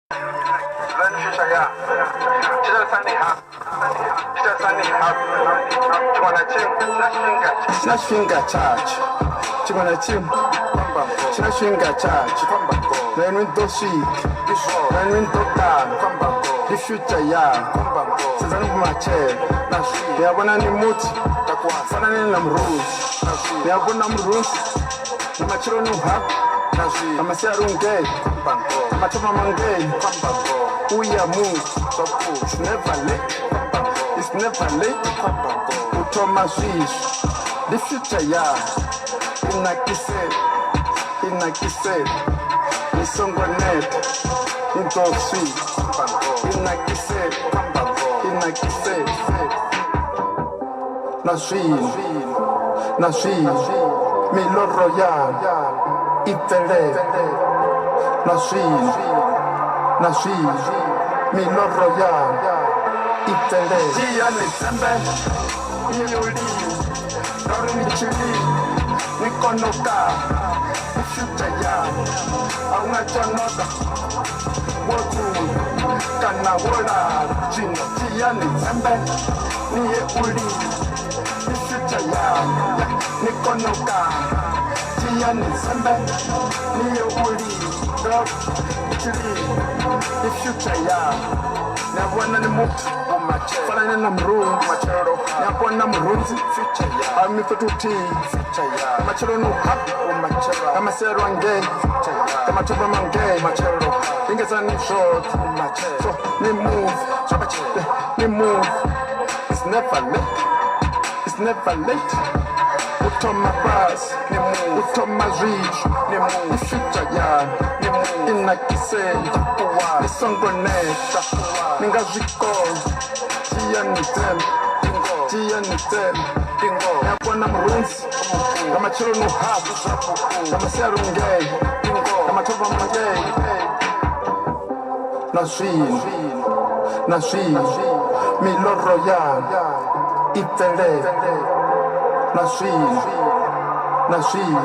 Tshi na tshifhinga tshatsho tshiṅwe na tshiṅwe tshi na tshifhinga tshatsho na inwi ni ḓo swika na inwi ni ḓo kana ndi future yaṋu sedzani vhumatshelo ni a vhona ni muthu fanani na murunzi ni a vhona murunzi na matsheloni u hafha na masiari u ngei na mathoma mangei u ya muthu it's never late it's never late u thoma zwiswa ndi future yaṋu i nakise i nakise ni songo neta ni ḓo swika i nakise i nakise na zwino na zwino miloro yaṋu i bvelele na zwino na zwino miloro yaṋu i bvelele dzhiani dzembe ni yo lima ngauri ni tshi lima ni kona u ṱavha ndi future yaṋu a hu na tsho no ḓa wo ṱuwa kana wo lala zwino dzhiani dzembe ni ye u lima ndi future yaṋu ni kone u kaṋa dzhiani dzembe ni ye u lima ngauri ni tshi lima ndi future yaṋu ni a vhona ni muthu fanani na murunzi ni a vhona murunzi a mi fhethu huthihi nga matsheloni u hafha nga masiari angei nga mathoma mangei lingedzani zwoṱhe so ni move ni move it's never late it's never late u thoma fhasi ni move u thoma zwitswa ni move i future yaṋu ni move i nakiseni ni songo neta ni nga zwi kona dzhiani dzembe dzhiani dzembe ni a vhona murunzi nga matsheloni u hafhu nga masiari u ngei nga mathoma mangei na zwino na zwino miloro yaṋu i bvelele na zwino na zwino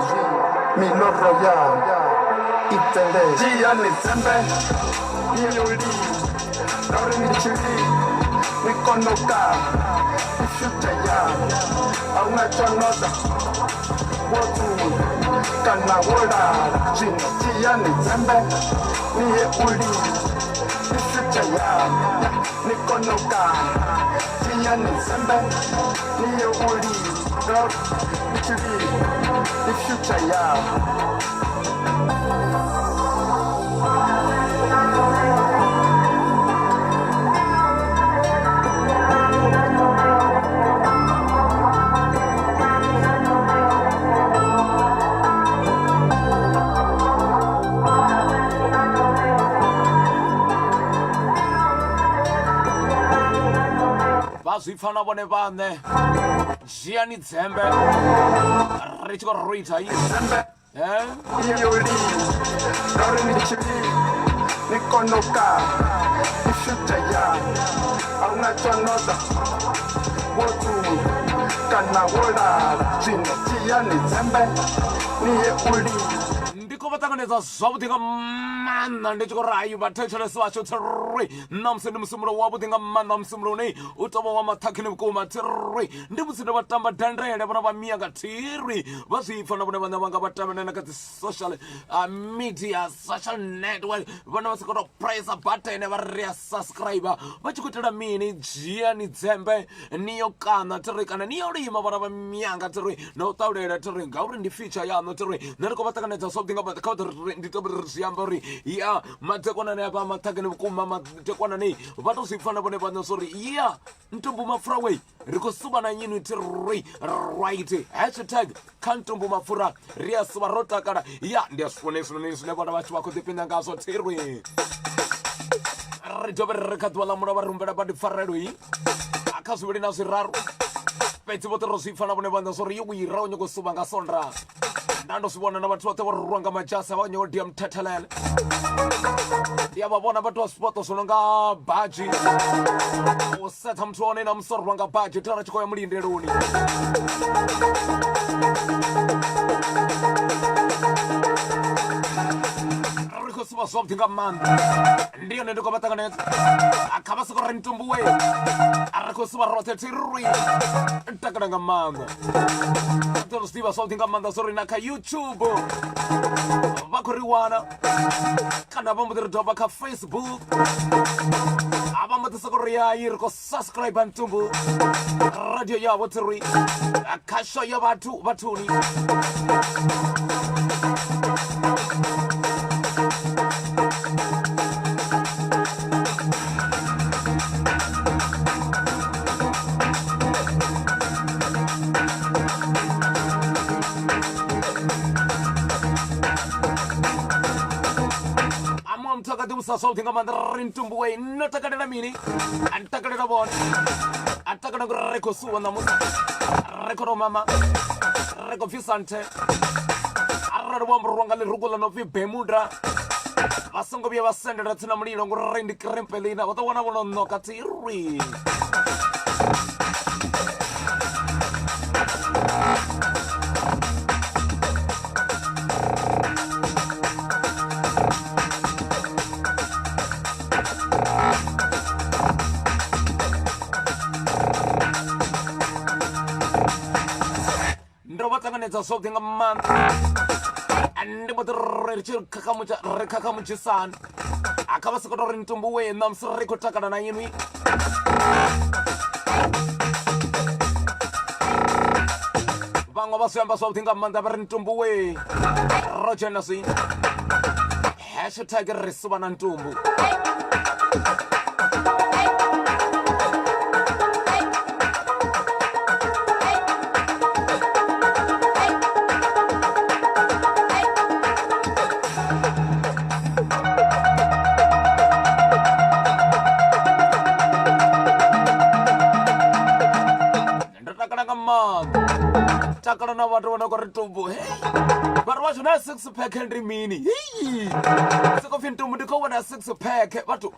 miloro yaṋu i bvelele dzhiani dzembe ni yo lima ngauri ni tshi lima ni kona u ṱavha ndi future yaṋu a hu na tsho no ḓa wo ṱuwa kana wo lala zwino dzhiani dzembe ni ye u lima ndi future yaṋu ni kone u kaṋa dzhiani dzembe ni ye u lima ngauri ni tshi lima ndi future yaṋu. Vha zwi pfa na vhone vhaṋe dzhiani dzembe ri tshi khou rita Dzembe yo lima ngauri ni tshi lima ni kona u kaṋa ndi future yaṋu a hu na tsho no ḓa wo ṱuwa kana wo lala zwino dzhiani dzembe ni ye u lima. Ndi khou vha ṱanganedza zwavhuḓi nga maanḓa ndi tshi khou ri vha thetshelesi vhashu thiri ṋamusi ndi musumbulo wavhuḓi nga maanḓa musumbulo une u tovha wa maṱhakheni vhukuma thiri ndi musi ndo vha tamba dandele vhona vha miya nga thiri vha zwi pfa na vhone vhaṋe vhanga vha tambela na kha dzi social media social network vhone vha sokou tou pressa button vha ri a subscribe vha tshi khou itela mini dzhiani dzembe ni yo kaṋa thiri kana ni yo lima vhana vha miyanga thiri na u ṱaulela thiri ngauri ndi feature yaṋu thiri nṋe ndi khou vha ṱanganedza zwavhuḓi nga maanḓa kha vha ndi to zwi amba uri ya madekwanani afha maṱhakeni vhukuma madekwanani vha to zwi pfa na vhone vhaṋe zwo ri ya ntumbu mapfura wei ri khou suvha na nyinwi thiri right hashtag kha ntumbu mapfura ri a suvha ro takala ya ndi a zwi funa hezwinoni zwine vhana vhashu vha khou ḓipina ngazwo thiri ri dovhe ri kha ḓuvha ḽa mulovha ri humbela badi pfarelo i kha zwivhili na zwiraru fhedzi vhoṱhe ro zwi pfa na vhone vhaṋe zwo ri yo ira u nyoko suvha nga sonda nda ndo zwi vhona na vhathu vhoṱhe vho rwa nga madzhasa vha nyoko dia muthethelele ndi a vha vhona vhathu vha zwipoto zwo no nga badzhi u setha muthu wa hone na musi o rwa nga badzhi thara tshi khou ya mulindeloni ri khou suvha zwavhuḓi nga maanḓa ndi yone ndi khou vha ṱanganedza kha vha soko ri ntumbuwe a ri khou suvha roṱhe thirui takala nga maanḓa ḓo zwi ḓivha zwavhuḓi nga maanḓa zwo ri na kha youtube vha khou ri wana kana vha mbo ḓi ri doba kha facebook a vha mbo ḓi soko ri yayi ri khou subscribe ntumbu radio yavho thirui khasho ya vhathu vhathuni amuwa muthu a kha ḓi vhusa zwavhuḓi nga maanḓa ri ntumbu wei no takalela mini a ni takalela vhone a takalela ngori ri khou suwa ṋamusi ri khou tou mama ri khou pfisa nthe arali vho ambarwa nga ḽiruku ḽo no pfi bemuda vha songo vhuya vha sendela tsini na mulilo ngori ri ndi krempelina vha ḓo wana vho no ṋoka tsirwi Ndo vha ṱanganedza zwavhuḓi nga maanḓa ndi mbo ḓi ri tshi ri khakhamutshisana a kha vha soko tou ri ntumbu we ṋamusi ri khou takala na inwi vhaṅwe vha zwi amba zwavhuḓi nga maanḓa vha ri ntumbu we ro dzhena zwi hashtag ri suvha na ntumbu Ndo takala nga maanḓa takala na vhathu vho no khou ri tumbu hei vhathu vhashu na six pack ndi mini hei soko pfhi ntumbu ndi khou vhona six pack vhathu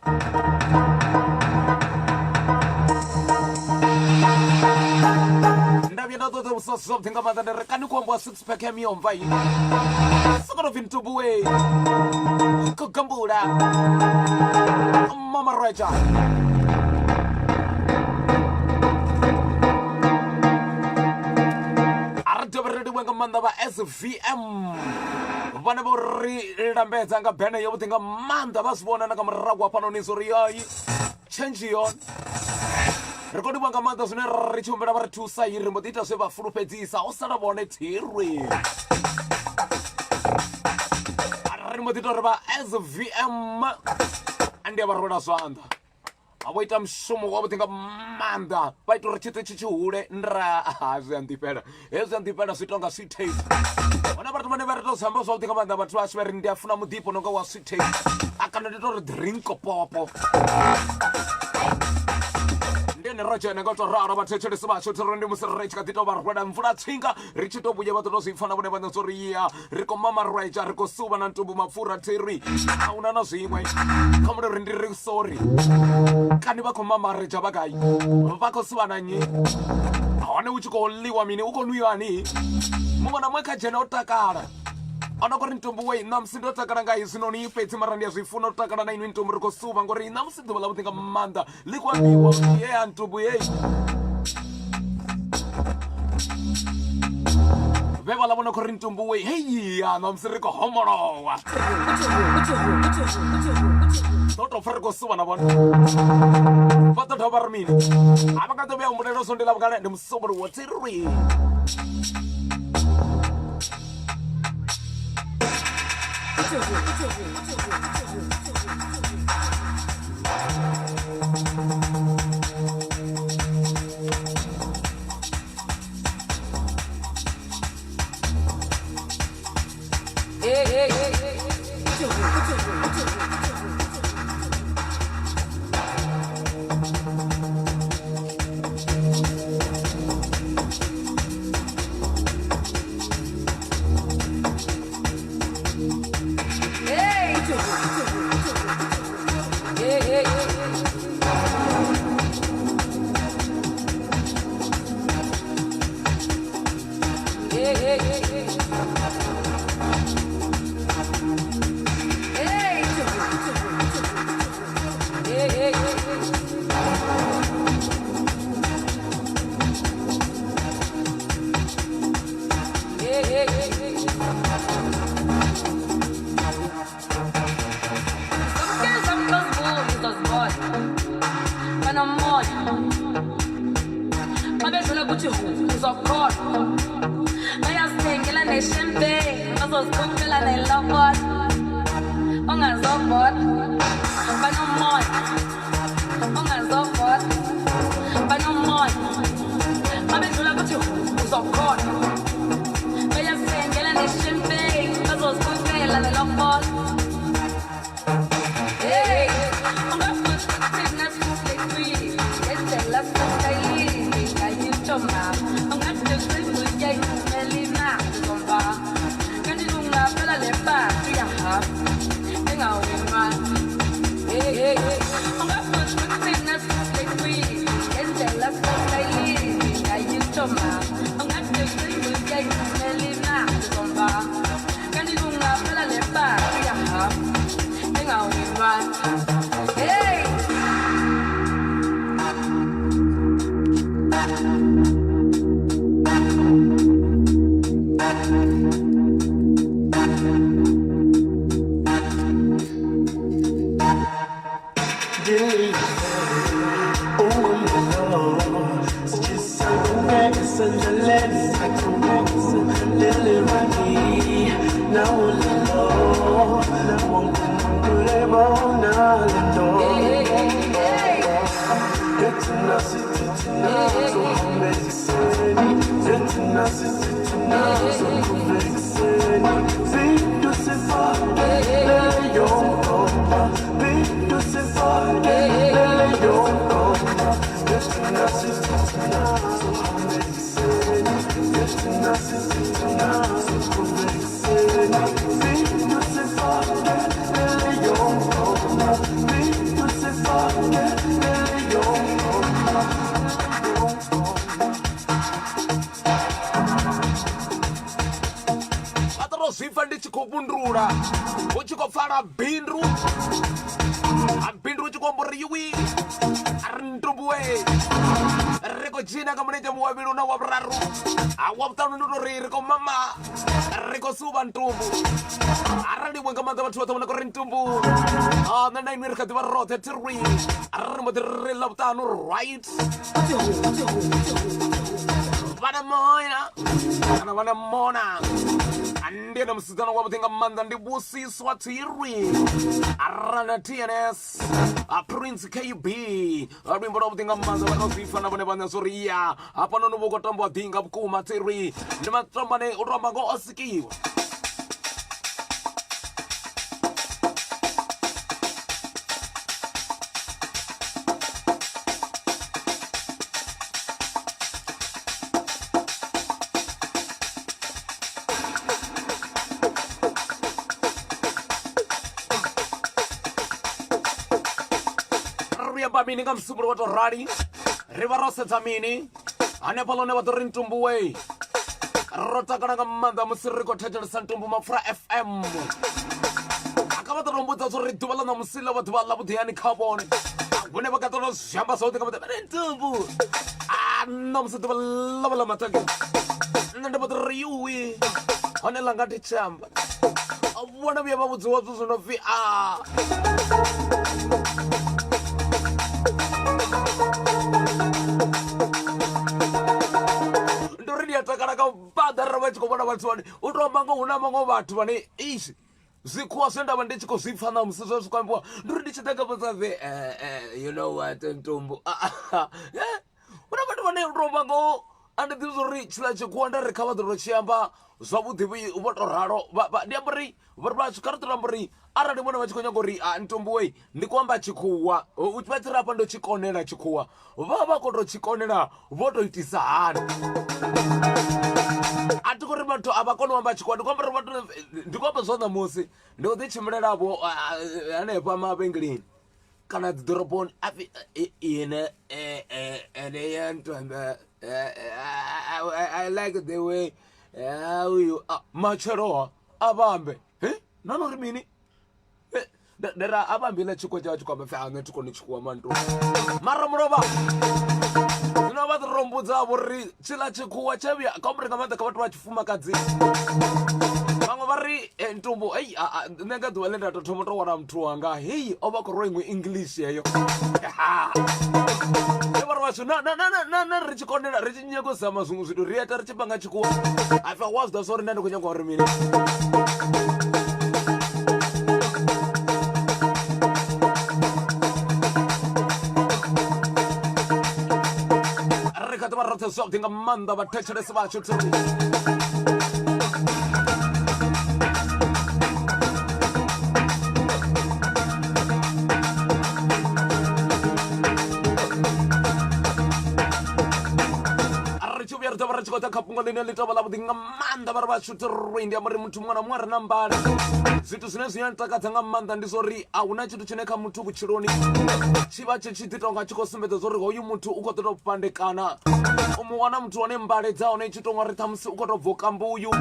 nda vhuya nda ṱoḓa vhusa zwavhuḓi nga maanḓa nda ri kani khou ambiwa six pack ya miyomva i soko tou pfhi ntumbu we khou gambula mama reja a ri dovhe ri livhuwe nga maanḓa vha svm vhane vho ri lambedza nga bene yavhuḓi nga maanḓa vha zwi vhona na nga murahu hafhanoni zwo ri yoi change yone ri khou livhuwa nga maanḓa zwine ri tshi humbela vha ri thusa i ri mbo ḓi ita zwe vha fulufhedzisa ho sala vhone thirwi ri mbo ḓi ita uri vha svm ndi a vha rwela zwanḓa vha vho ita mushumo wavhuḓi nga maanḓa vha ita uri tshiṱitshi tshi hule nda zwi a nḓifhela hezwi zwi a nḓifhela zwi tonga sweet taste hona vhathu vhane vha ri to zwi amba zwavhuḓi nga maanḓa vhathu vhashu vha ri ndi a funa muḓifho nonga wa sweet taste a kana ndi to ri drink popo ndi ene ro dzhena nga u to ralo vhathetshelesi vhashu thero ndi musi ri tshi kha ḓi tou vha rwela mvula tsinga ri tshi to vhuya vha ḓo to zwi pfa na vhone vhaṋe zwo ri ya ri khou mama rwetsha ri khou suvha na ntumbu mapfura thiri a huna na zwiṅwe kha uri ndi ri sorry kani vha khou mama retsha vha gai vha khou suvha na nnyi hone hu tshi khou ḽiwa mini hu khou nwiwani muṅwe na muṅwe kha dzhena o takala ona kori ntumbu wei ṋamusi ndo takala nga hezwinoni fhedzi mara ndi a zwi funa u takala na inwi ntumbu ri khou suvha ngori ṋamusi ḓuvha ḽa vhuḓi nga maanḓa ḽi khou ambiwa ye ya ntumbu yeyi vhe vha ḽa vhona khou ri ntumbu wei hei ya ṋamusi ri khou homolowa ḓo tou pfa ri khou suvha na vhone vha ḓo dovha vha ri mini a vha nga ḓo vhuya humbulelo so ndi ḽa vhukale ndi musumbuluwo tsirwi Uzokhona. Bayazithengela ne-champagne, bazozikhuphela nelobot. Ungazobot. Banomona. Ungazobot. Banomona. Babedlula kuthi uzokhona. Bayazithengela ne-champagne, bazozikhuphela nelobot. Hey, ungafuthi sikulekwini, ngendlela sitayini, ngayitsho mama. Ungathi uyayimelina ngomba. Kanti lungaphela le party uyahamba, engawinwa. Hey, hey, ungafuthi sikulekwini, ngendlela sitayini, ngayitsho mama. Ungathi uyayimelina ngomba. Kanti lungaphela le party uyahamba, engawinwa. Hey! Vha ḓo tou zwi pfa ndi tshi khou vhundula hu tshi khou pfala bindu a bindu hu tshi khou amba uri yuwi a ri ntumbuwe ri khou dzhena nga mulenzhe muwavhili na wa vhuraru a wa vhuṱanu ndi tou ri ri khou mama ri khou suvha ntumbu arali iwe nga maanḓa vhathu vhoṱhe vhona uri ntumbu a nṋe na inwi ri kha ḓi vha roṱhe thi ri ri mbo ḓi ri ḽa vhuṱanu right vhana moya kana vhana mona ndi ene musidzana wavhuḓi nga maanḓa ndi vhusiswa thirwi arana tns a prince kb luimbo lwavhuḓi nga maanḓa vha to zwipfa na vhone vhaṋe zwo ri ya hafhanoni vhu khou tambiwa ḓinga vhukuma thirwi ndi matambane u to amba ngo o sikiwa. Ri amba mini nga musumbulo wa tou rali ri vha ro sedza mini hanefha ḽone vha ḓo ri ntumbuwe ro takala nga maanḓa musi ri khou thetshelesa ntumbu mapfura fm a kha vha ḓo tou mbudza zwo ri ḓuvha ḽa ṋamusi ḽo vha ḓuvha ḽa vhuḓi hani kha vhone hune vha katela zwi amba zwavhuḓi nga maanḓa ntumbu a ṋamusi ḓuvha ḽo vha ḽa maṱange nṋe ndi mbo ḓi ri yuwi hone ḽa nga thi tshi amba vhona vhuya vha vhudziwa zwithu zwi no pfhi a ndi uri ndi a takala nga maanḓa arali vha tshi khou vhona vhathu vhane u tou amba ngo hu na vhaṅwe vhathu vhane ish zwikhuwa zwe nda vha ndi tshi khou zwi pfa ṋamusi zwe zwi khou ambiwa ndi uri ndi tshi ḓa nga vhudza pfi you know what ntumbu hu na vhathu vhane u tou amba ngoho a ndi ḓivhi uri tshiḽa tshikhuwa nda ri kha vha ḓo tou tshi amba zwavhuḓi vho tou ralo ndi amba uri vhathu kha ri tou amba uri arali vhone vha tshi khou nyaga uri a ntombuwe ndi khou amba tshikhuwa vha tshi ri hafha ndo tshi konela tshikhuwa vha vha khou tou tshi konela vho tou itisa hani a thi khou ri vhathu a vha koni u amba tshikhuwa ndi khou amba uri vhathu ndi khou amba zwa ṋamusi ndi khou ḓi tshimbilela-vho hanefha mavhengeleni kana dzi ḓoroboni a pfi ine ene ya ntombe I like the way how you matshelo a vhambe he na no ri mini ndi ra a vhambe ḽa tshikho tsha tshi khou amba pfi a nṋe thi koni tshikhuwa manto mara mulovha zwino vha ḓi rombudza vho ri tshiḽa tshikhuwa tsha vhuya kha uri nga maanḓa kha vhathu vha tshifumakadzi. Vhaṅwe vha ri eh, ntumbu ei a, a, nṋe nga ḓuvha ḽe nda tou thoma u tou wana muthu wanga hei o vha khou rwa iṅwe english heyo. Ndi vhari vhathu na na na na na na ri tshi konela ri tshi nyaga u zama zwiṅwe zwithu ri ita ri tshi panga tshikuwa hapfi wa zwi ḓivha zwa uri nṋe ndi khou nyaga uri mini. Ri kha ḓi vha roṱhe zwavhuḓi nga maanḓa vhathetshelesi vhashu thiri. Ri tshi vhuya ri ḓo vha ri tshi khou ḓa kha fhungo ḽine ḽi tovha ḽavhuḓi nga maanḓa vha ri vhashu thiri ndi amba uri muthu muṅwe na muṅwe a re na mbala zwithu zwine zwi a ntakadza nga maanḓa ndi zwa uri a huna tshithu tshine kha muthu vhutshiloni tshi vha tshi tshi ḓi tonga tshi khou sumbedza zwa uri hoyu muthu u khou ḓo tou fhandekana u mu wana muthu wane mbale dza hone i tshi tou nga ri ṱhamusi u khou tou bva u kambuyu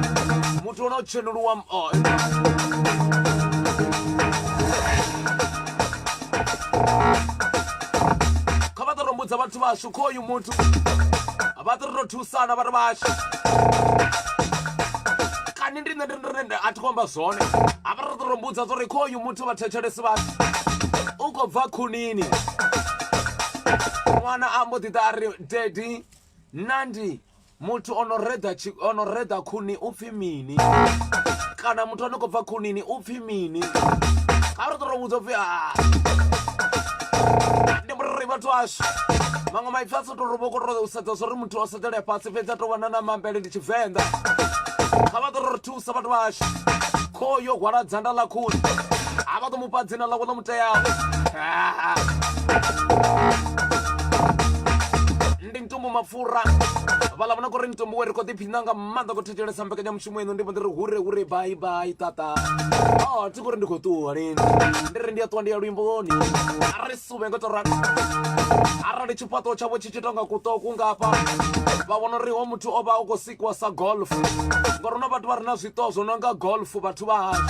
muthu wane o tshenuluwa oh. Kha vha ḓo ro mbudza vhathu vhashu khoyu muthu vha ḓo ri tou thusana vha ri vhashu kani ndi nṋe ndi a thi khou amba zwone a vha ri ḓo ro mbudza zwa uri khoyu muthu vha thetshelesi vhashu u khou bva khunini ṅwana a mbo ḓi ḓa a ri daddy nandi Muthu o no reḓa tshi o no reḓa khuni u pfhi mini kana muthu a no khou bva khunini u pfhi mini kha ri ḓo ro vhudza upfhi a ndi ri vhathu ashu maṅwe maipfi a sa tou ri vho khou tou sedza zwa uri muthu o sedzele fhasi fhedzi a tou vha na na maambele ndi tshivenḓa kha vha ḓo ri thusa vhathu vhashu khoyo hwala dzanda ḽa khuni a vha ḓo mufha dzina ḽawe ḽo mu teaho Ndi Ntumbu Mapfura vhaḽa vho no khou ri Ntumbu we ri khou ḓiphina nga maanḓa khou thetshelesa mbekanyamushumo ino ndi mbo ḓi ri hure hure bai bai tata oh thi khou ri ndi khou ṱuwa lini ndi ri ndi a ṱuwa ndi ya luimboni a ri suvhe ngo to ralo arali tshifhaṱuwo tshavho tshi tshi tonga kuṱoku ngafha vha vhona uri ho muthu o vha o khou sikiwa sa golf ngori hu na vhathu vha re na zwiṱoho zwo no nga golf vhathu vha hashu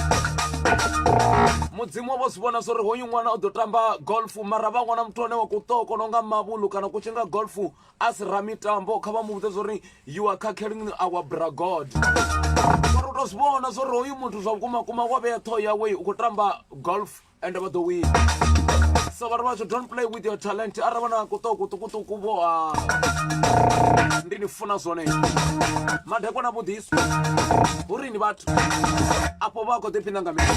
mudzimu vho zwi vhona zwa uri hoyu ṅwana u ḓo tamba golf mara vha wana muthu ane wa khou ṱoho kona unga mavhulu kana kutshi nga golf a si ramitambo kha vha mu vhudze zwori you are cackling our bra god mara u to zwi vhona zwori hoyu muthu zwa vhukuma kuma wa vhea ṱhoho yawe u khou tamba golf ende vha ḓo wina so vhathu vhashu don't play with your talent arali vha na kuṱoho kuṱukuṱuku vho a ndi ni funa zwone madekwana vhuḓiswa hu rini vhathu afho vha khou ḓiphina nga mini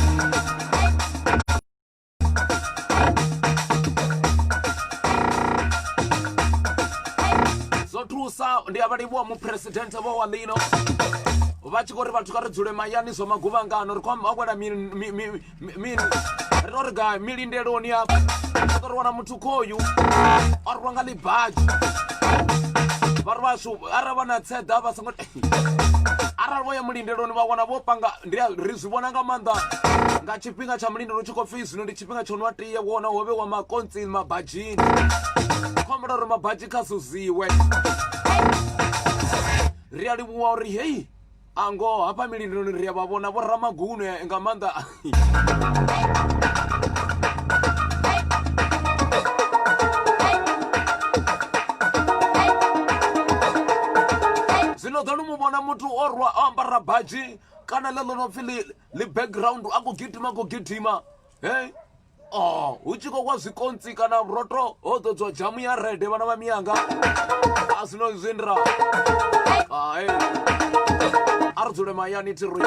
Zwo thusa ndi a vha livhuwa muphuresidenthe vho wa ḽino vha tshi khou ri vhathu kha ri dzule mahayani zwa maguvhangano ri khou amba wela mini ri to ri gai milindeloni afha ri ḓo ri wana muthu khoyu o rwa nga ḽibadzhi vha ri vhashu arali vha na tseḓa vha songo arali vho ya mulindeloni vha wana vho panga ndi ri zwi vhona nga maanḓa nga tshifhinga tsha mulindelo tshi khou pfhi zwino ndi tshifhinga tsho nwa tie wona ho vhewa makontsi mabadzhini khombela uri mabadzhi kha zuziwe ri a livhuwa uri heyi a ngoho hafha milindoni ri a vha vhona vho ramagunwe nga maanḓa zwino ḓo ni mu vhona muthu o rwa o ambara badzhi kana ḽe ḽo no pfhi ḽi background a khou gidima a khou gidima hey Oh, hu tshi khou wa zwikontsi kana vhuroto ho ḓodzwa dzhamu ya rede vhana vha miyanga a zwino zwi ndra hai a ri dzule mahayani thi ri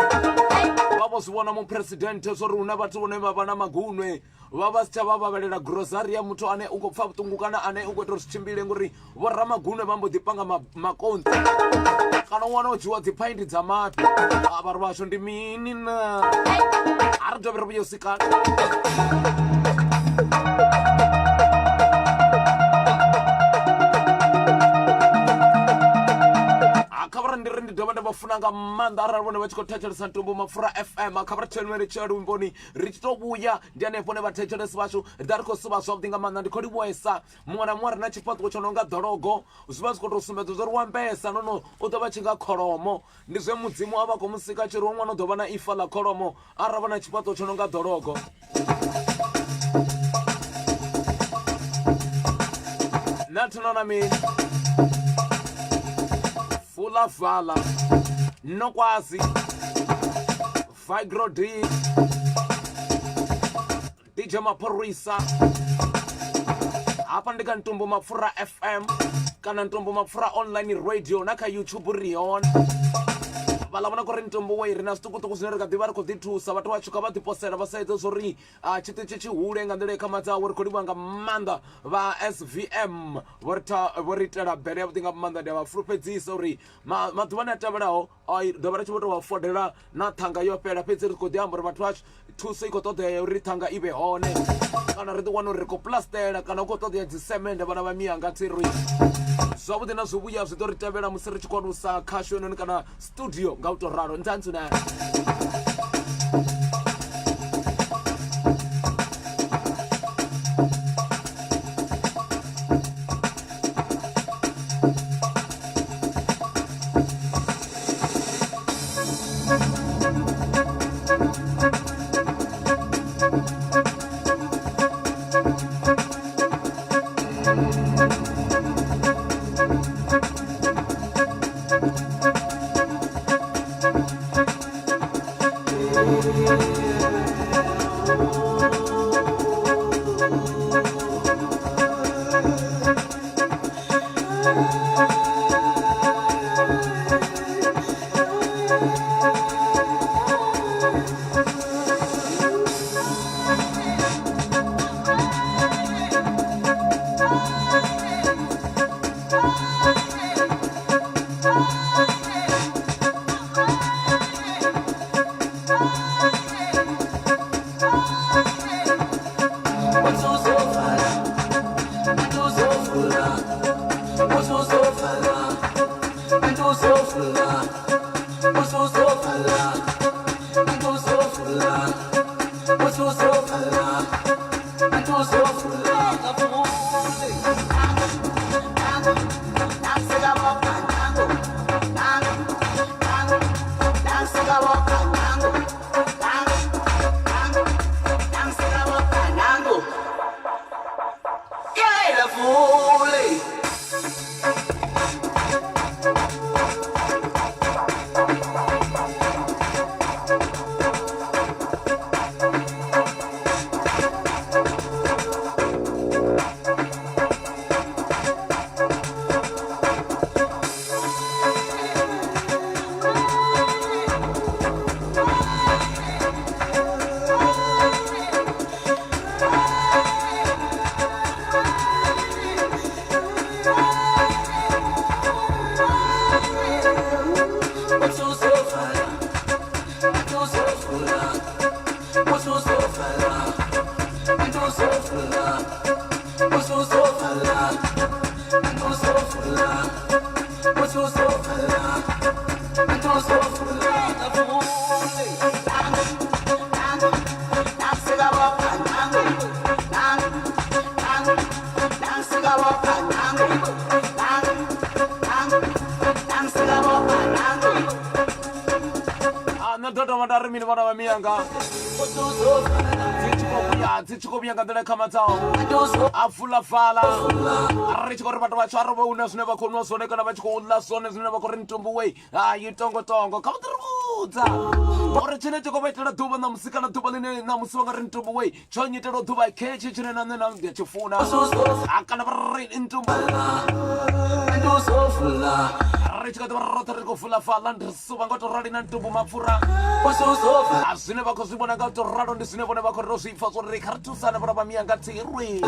vha vho zwi vhona muphuresidenthe zwo ri hu na vhathu vhane vha vha na magunwe vha vha si tsha vha vhavhalela grosari ya muthu ane u khou pfa vhuṱungu kana ane u khou ita uri zwi tshimbile ngori vho ramagunwe vha mbo ḓi panga makonzi kana u wana u dzhiwa dzi phaindi dza mafhi a vha ri vhashu ndi mini na a ri dovhe ri vhuye u sikana kha vha ri ndi ri ndi dovha nda vha funa nga maanḓa arali vhone vha tshi khou thetshelesa ntumbu mapfura fm kha vha ri thenwele tshia luimboni ri tshi to vhuya ndi hanefho hune vhathetshelesi vhashu ri ḓa ri khou suvha zwavhuḓi nga maanḓa ndi khou livhuwesa muṅwe na muṅwe a re na tshifhaṱuwo tsho no nga ḓologo zwi vha zwi khou tou sumbedza zwa uri wa ambesa no u ḓo vha tshi nga kholomo ndi zwe mudzimu a vha khou mu sika tshi ri ṅwana u ḓo vha na ifa ḽa kholomo arali vha na tshifhaṱuwo tsho no nga ḓologo na thina na mini fula vala nokwazi. Vigro D DJ Maphorisa hafha ndi kha Ntumbu Mapfura FM kana Ntumbu Mapfura online radio na kha YouTube ri hone vhaḽa vhona kori ntumbu wei ri na zwiṱukuṱuku zwine ri kha ḓivha ri khou ḓi thusa vhathu vha tshuka vha ḓi posela vha sa ite zwo ri tshiṱitshi tshi hule nga nḓila i khamadzaho ri khou livhuwa nga maanḓa vha svm vho ri vho ri itela bele yavhuḓi nga maanḓa ndi a vha fulufhedzisa uri maḓuvhani a tevhelaho ai ḓo vha ri tshi vho tou vha fodela na ṱhanga yo fhela fhedzi ri khou ḓi amba uri vhathu vhashu thuso i khou ṱoḓea uri ṱhanga i vhe hone kana ri ḓi wana uri ri khou plastela kana hu khou ṱoḓea dzi semende vhana vha miyanga tsiri zwavhuḓi na zwivhuya zwi ḓo ri tevhela musi ri tshi khou alusa khasho inoni kana studio nga u tou ralo nzanzu na nṋe ndo dovha nda ri mini vhana vha miyanga dzi tshi khou vhuya dzi tshi khou vhuya nga nḓila i khamadzaho a fulafala ri tshi khou ri vhathu vha tsho arovhe hune zwine vha khou nwa zwone kana vha tshi khou ḽa zwone zwine vha khou ri ntumbuwe hayi tongotongo kha vha ḓi ri vhudza uri tshine tshi khou vha itela ḓuvha ṋamusi kana ḓuvha ḽine ṋamusi vha nga ri ntumbuwe tsho nyitela ḓuvha khetshi tshine na nṋe na ndi a tshi funa a kana vha ri ntumbu ri tshi kha ḓivha roṱhe ri khou fula fhaḽa ndi suvha nga to rali na ntumbu mapfura a zwine vha khou zwi vhona nga to ralo ndi zwine vhone vha khou ro zwi pfa zwo ri kha ri thusane vhona vha miyanga thirwi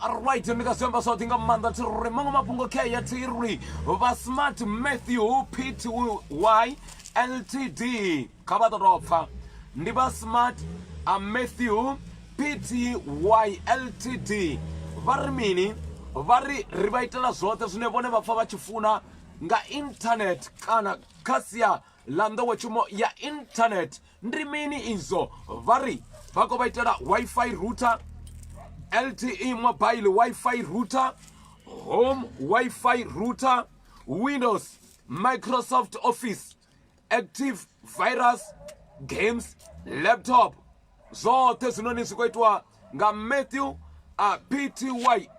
Alright, ndi nga zwi amba zwoṱhe nga maanḓa thi ri maṅwe mafhungo khe ya thi ri vha smart matthew pty ltd kha vha ḓo tou pfa ndi vha smart a matthew pty ltd vha ri mini vha ri ri vha itela zwoṱhe zwine vhone vha pfa vha tshi funa nga internet kana kha sia ḽa nḓowetshumo ya internet ndi mini izwo vha ri vha khou vha itela wi-fi router LTE mobile Wi-Fi router, home Wi-Fi router, Windows, Microsoft Office, active virus, games, laptop. Zwoṱhe zwinoni zwi khou itwa nga Matthew a Pty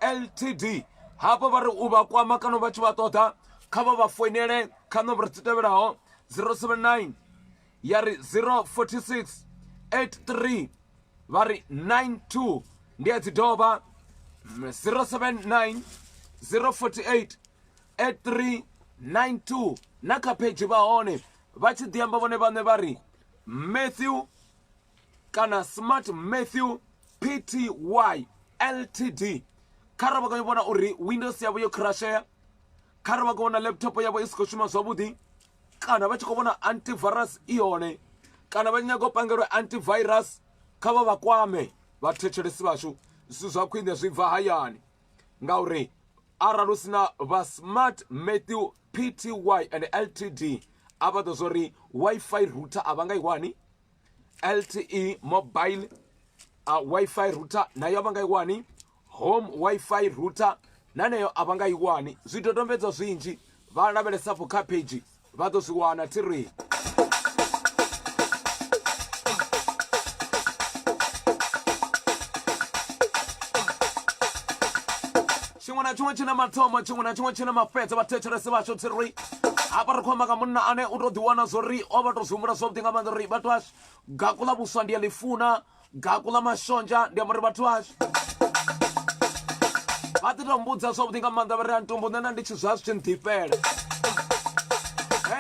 Ltd. Hafha vha ri u vha kwama kana vha tshi vha ṱoḓa kha vha vha foinele kha nomboro dzi tevhelaho 079 ya ri 046 83 vha ri 92 ndi a dzi dovha 079 048 8392 na kha phedzhi vha hone vha tshi ḓi amba vhone vhaṋe vha ri Matthew kana Smart Matthew Pty Ltd kha ra vha kho vhona uri Windows yavho yo crashea kha ri vha khou vhona laptop yavho i si khou shuma zwavhuḓi kana vha tshi khou vhona antivirus i hone kana vha nyaga u pangelwa antivirus kha vha vha kwame vhathetshelesi vhashu zwithu zwa khwine zwi bva hayani ngauri arali hu sina vha Smart Matthew Pty and Ltd a vha ḓo zwo ri Wi-Fi router a vha nga i wani LTE mobile Wi-Fi router nayo a vha nga i wani home Wi-Fi router na nayo a vha nga i wani zwidodombedzwa zwinzhi vha lavhelesa afho kha pheidzhi vha ḓo zwi wana thi ri tshiṅwe na tshiṅwe tshi na mathomo tshiṅwe na tshiṅwe tshi na mafhedza vhathetshelesi vhashu thi ri hafha ri khou amba nga munna ane u tou ḓiwana zwo ri o vha tou zwi humbula zwavhuḓi nga maanḓa uri vhathu vhashu gaku ḽa vhuswa ndi a ḽi funa gaku ḽa mashonzha ndi amba uri vhathu vhashu vha ḓi tou mbudza zwavhuḓi nga maanḓa vha ri antumbu nṋe na ndi tshi zwa zwi tshi nḓifhela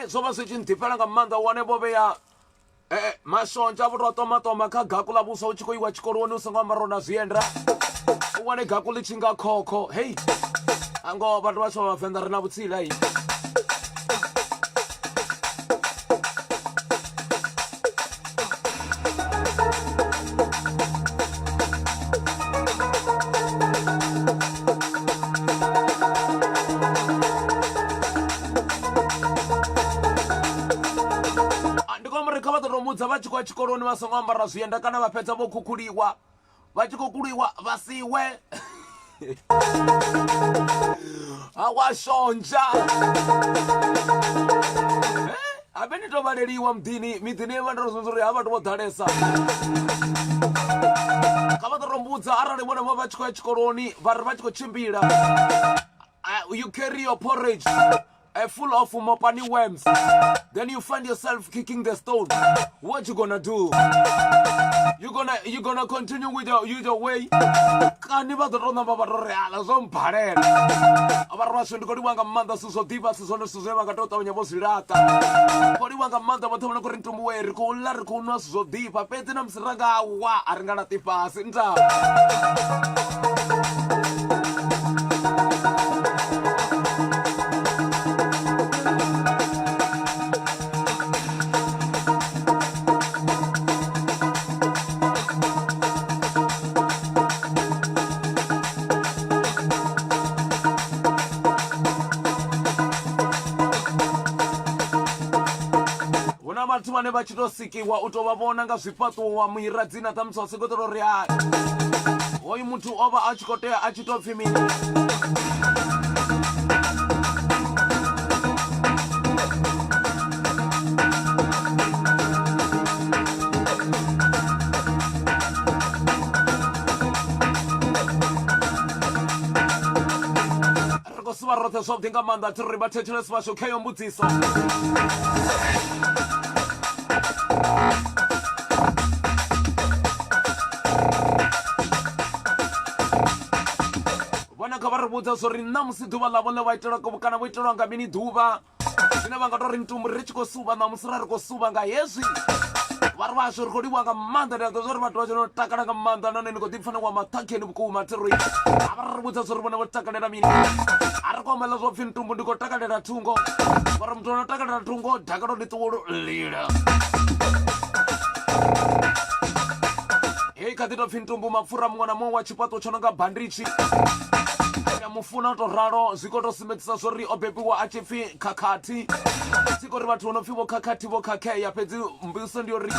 e zwo vha zwi tshi nḓifhela nga maanḓa wane vho vhea eh, mashonzha vho tou ṱomaṱoma kha gaku ḽa vhuswa u tshi khou iwa tshikoloni u songo ambara na zwienda u wane gaku ḽi tshi nga khokho hei ango vhathu vhashu vha vhavenḓa ri na vhutsila i Ndi khou amba uri kha vha ḓo tou mudza vha tshi khou ya tshikoloni vha songo ambara zwienda kana vha fhedza vho khukhuliwa vha tshi khou kuliwa vha siwe wa shonzha habe ni to vhaleliwa muḓini miḓini vha ndo zwi uri ha vhathu vho ḓalesa kha vha ḓo to mbudza arali vhone vho vha tshi khou ya tshikoloni vha ri vha tshi khou tshimbila you carry your porridge full of mopani worms then you find yourself kicking the stone what you gonna do you gonna you gonna continue with your, with your way kani vha ḓo tou namba vha tou ri ala zwo mphalela vha ri vhashu ndi khou livha nga maanḓa zwithu zwo ḓifha si zwone zwithu zwine vha nga tou ṱavhanya vho zwi laṱa khou livha nga maanḓa vhoṱhe vho no khou ri ntumbuwe ri khou ḽa ri khou nwa zwithu zwo ḓifha fhedzi na musi ra nga wa a ri nga laṱi fhasi nda hu na vhathu vhane vha tshi tou sikiwa u tou vha vhona nga zwifhaṱuwo wa muira dzina ṱhamusi wa sokou tou ri hai hoyu muthu o vha a tshi khou tea a tshi tou pfhi mini ri khou suvha roṱhe zwavhuḓi nga maanḓa thi ri vha thetshelesi vhashu kheyo mbudziso vhona kha vha ri vhudza zwo ri ṋamusi ḓuvha ḽavho ḽe vha itelwa kana vho itelwa nga mini ḓuvha zwine vha nga tou ri ntumbu ri tshi khou suvha ṋamusi ra ri khou suvha nga hezwi vha ri vhashu ri khou livhuwa nga maanḓa ndi a ḓo zwa uri vhathu vha tshi takala nga maanḓa nahone ni khou ḓipfa ni wa maṱhakheni vhukuma thi ri a vha ri vhudza zwa uri vhone vho takalela mini a ri khou ambela zwo pfhi ntumbu ndi khou takalela thungo vha ri muthu ono takalela thungo dakalo ndi ṱuwulu lila heyi kha ḓi tou pfhi ntumbu mapfura muṅwe na muṅwe wa tshifhaṱo tsho no nga banditshi. Ndi a mu funa u to ralo zwi khou tou sumbedzisa zwo ri o bebiwa a tshi pfhi khakhathi thi khou ri vhathu vho no pfhi vho khakhathi vho khakhea fhedzi mbudziso ndi uri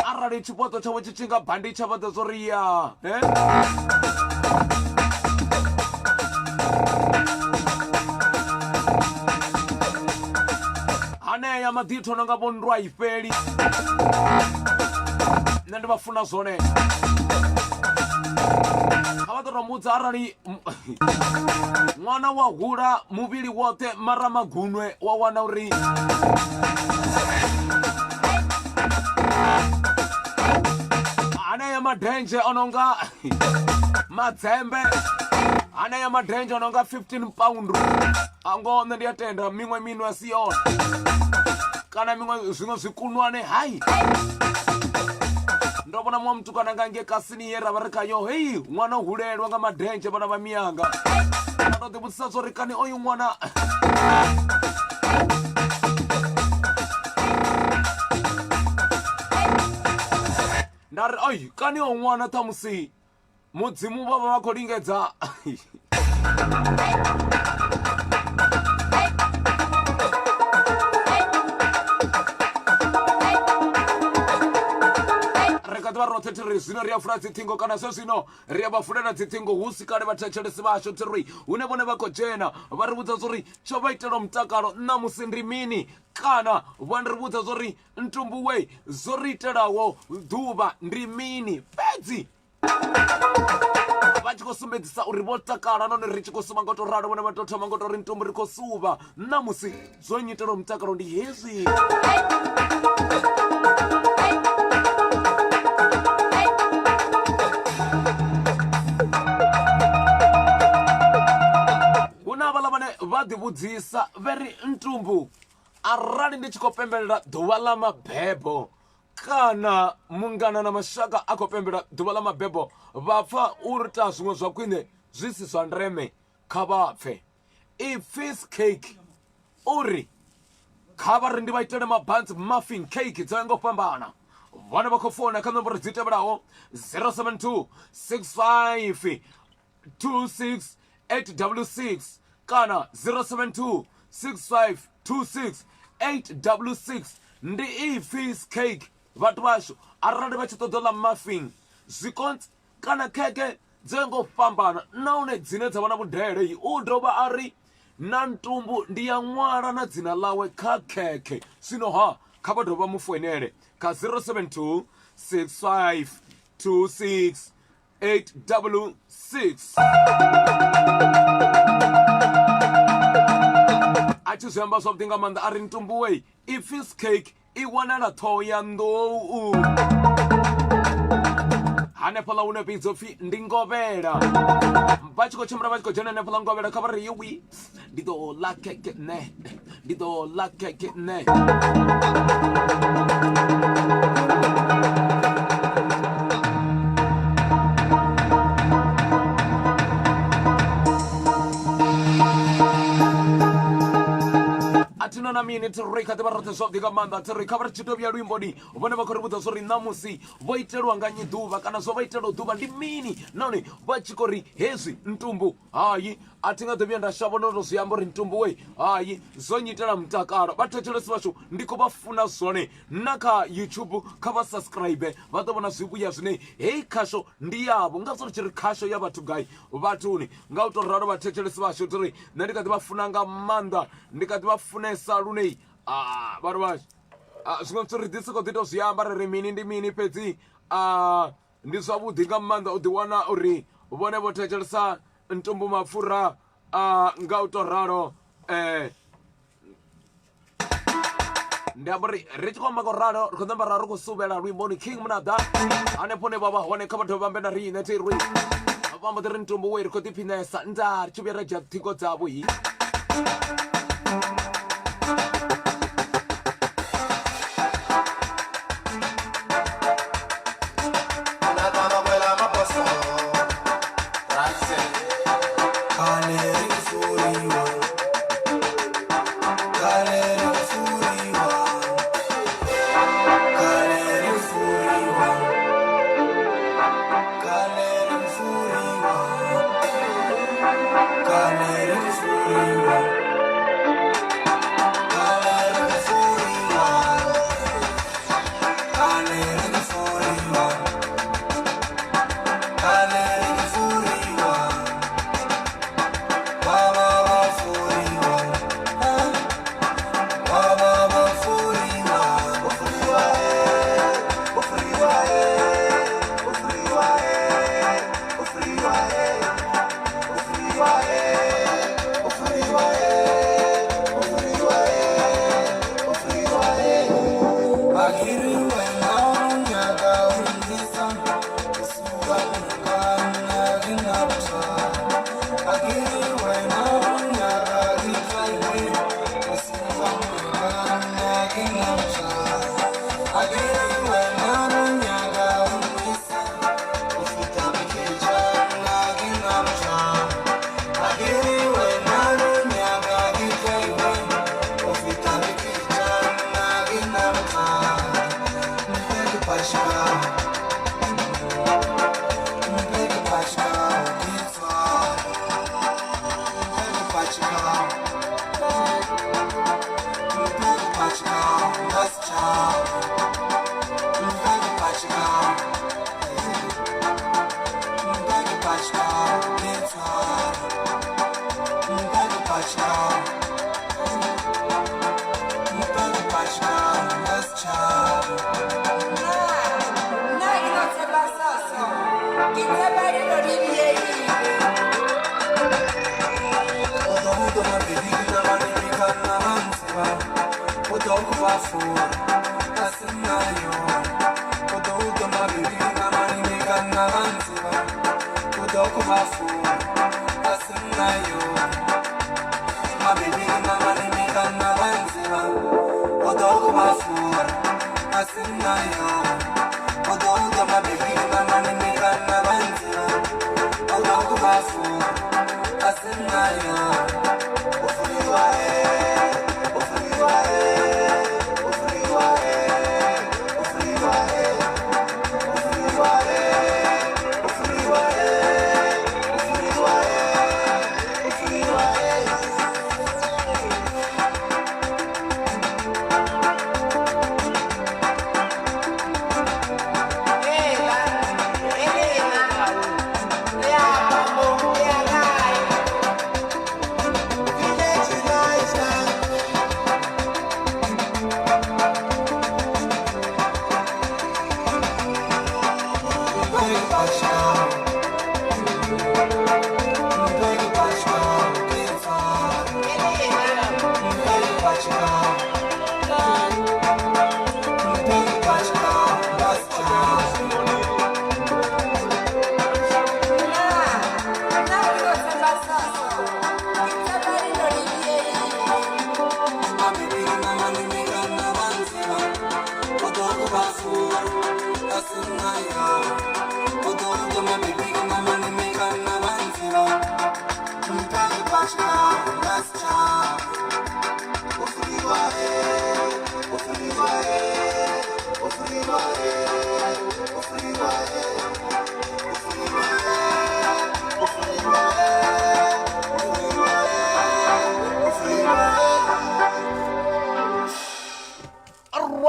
arali tshifhaṱo tshavho tshi tshi nga banditsha vha ḓo zwo ri ya eh? Hanea maḓithu no nga vho nndwa i fheli nṋe ndi vha funa zwone kha vha ḓo to mudza arali ṅwana wa hula muvhili woṱhe mara magunwe wa wana uri hanea madenzhe o no nga madzembe hanea madenzhe o no nga 15 pound a ngoho nṋe ndi a tenda miṅwe minwe a si yone kana miṅwe zwiṅwe zwikunwane hai ndo vhona muṅwe mutukana nga nge kasini ye ra vha ri khayo hei ṅwana u hulelwa nga madenzhe vhana vha miyanga nda to ḓivhudzisa zwo ri kani oyu ṅwana nda ri oi kani o ṅwana ṱhamusi Mudzimu vha vha vha khou lingedza ri kha ḓi vha roṱhe thi ri zwino ri a fula dziṱhingo kana zwe zwino ri a vha fulela dziṱhingo hu si kale vhathetshelesi vhashu thi ri hune vhone vha khou dzhena vha ri vhudza zwori tsho vha itela mutakalo ṋamusi ndi mini kana vha ri vhudza zwori Ntumbuwe zwo ri itelaho ḓuvha ndi mini fhedzi vha tshi khou sumbedzisa uri vho takala nahone ri tshi khou suma nga u tou ralo vhone vha tou thoma nga u tou ri ntumbu ri khou suvha ṋamusi zwo nyitelaho mutakalo ndi hezwi hu na havhaḽa vhane vha ḓivhudzisa vhe ri ntumbu Arali ndi tshi khou pembelela ḓuvha ḽa mabebo kana mungana na mashaka a khou pembelela ḓuvha ḽa mabebo vha pfa uri ta zwiṅwe zwa khwine zwi si zwa ndeme kha vha pfe ipfi cake uri kha vha ri ndi vha itele mabantsi muffin cake dzo ya nga u fhambana vhone vha khou founa kha nomboro dzi tevhelaho 072 65 26 866 kana 072 65 26 866 ndi ipfi cake vhathu vhashu arali vha tshi ṱoḓa ḽa muffin zwikontsi kana khekhe dzo ngo fhambana nahone dzine dza vha na vhudele u dovha a ri na ntumbu ndi ya ṅwala na dzina ḽawe kha khekhe zwino ha kha vha dovha mu foinele kha 072 65 26 866 a tshi zwi amba zwavhuḓi nga maanḓa a ri ntumbuwei ipfi cake i wanala ṱhoho ya nḓou hanefhaḽa hune vhidzo pfhi ndi ngovhela vha tshi khou tshimbila vha tshi khou dzhena hanefhaḽa ngovhela kha vha ri yowi ndi ḓo ḽa khekhe nṋe ndi ḓo ḽa khekhe nṋe a thina na mini thi ri kha ḓivha roṱhe zwavhuḓi nga maanḓa thi ri kha vha ri tshi to vhuya luimboni vhone vha khou ri vhudza zwo ri ṋamusi vho itelwa nga nnyi ḓuvha kana zwo vha itelwa ḓuvha ndi mini nahone vha tshi khou ri hezwi ntumbu Hai, a thi nga ḓo vhuya nda shavha no to zwi amba uri ntumbu we hai zwo nyitela mutakalo. Vhathetshelesi vhashu ndi khou vha funa zwone na kha YouTube kha vha subscribe vha ḓo vhona zwivhuya zwine heyi khasho ndi yavho. Ngazwo ri tshi ri khasho ya vhathu gai vhathuni. Nga u to ralo vhathetshelesi vhashu thi ri nṋe ndi kha ḓi vha funa nga maanḓa ndi kha ḓi vha funesa lune vhathu vhashu zwiṅwe zwithu ri ḓi sokou ḓi to zwi amba ri ri mini ndi mini fhedzi Ndi zwavhuḓi nga maanḓa u ḓiwana uri vhone vho thetshelesa ntumbu mapfura a nga u to ralo ndi amba uri ri tshi khou amba ngo ralo ri khou ṋamba ra ri khou suvhela luimboni king munaḓa hanefho hune vha vha hone kha vha dovhe vha ambe na riṋe thi ri vha mbo ḓi ri ntumbu we ri khou ḓiphinesa nda ri tshi vhuya ra dzhia ṱhingo dzavho hi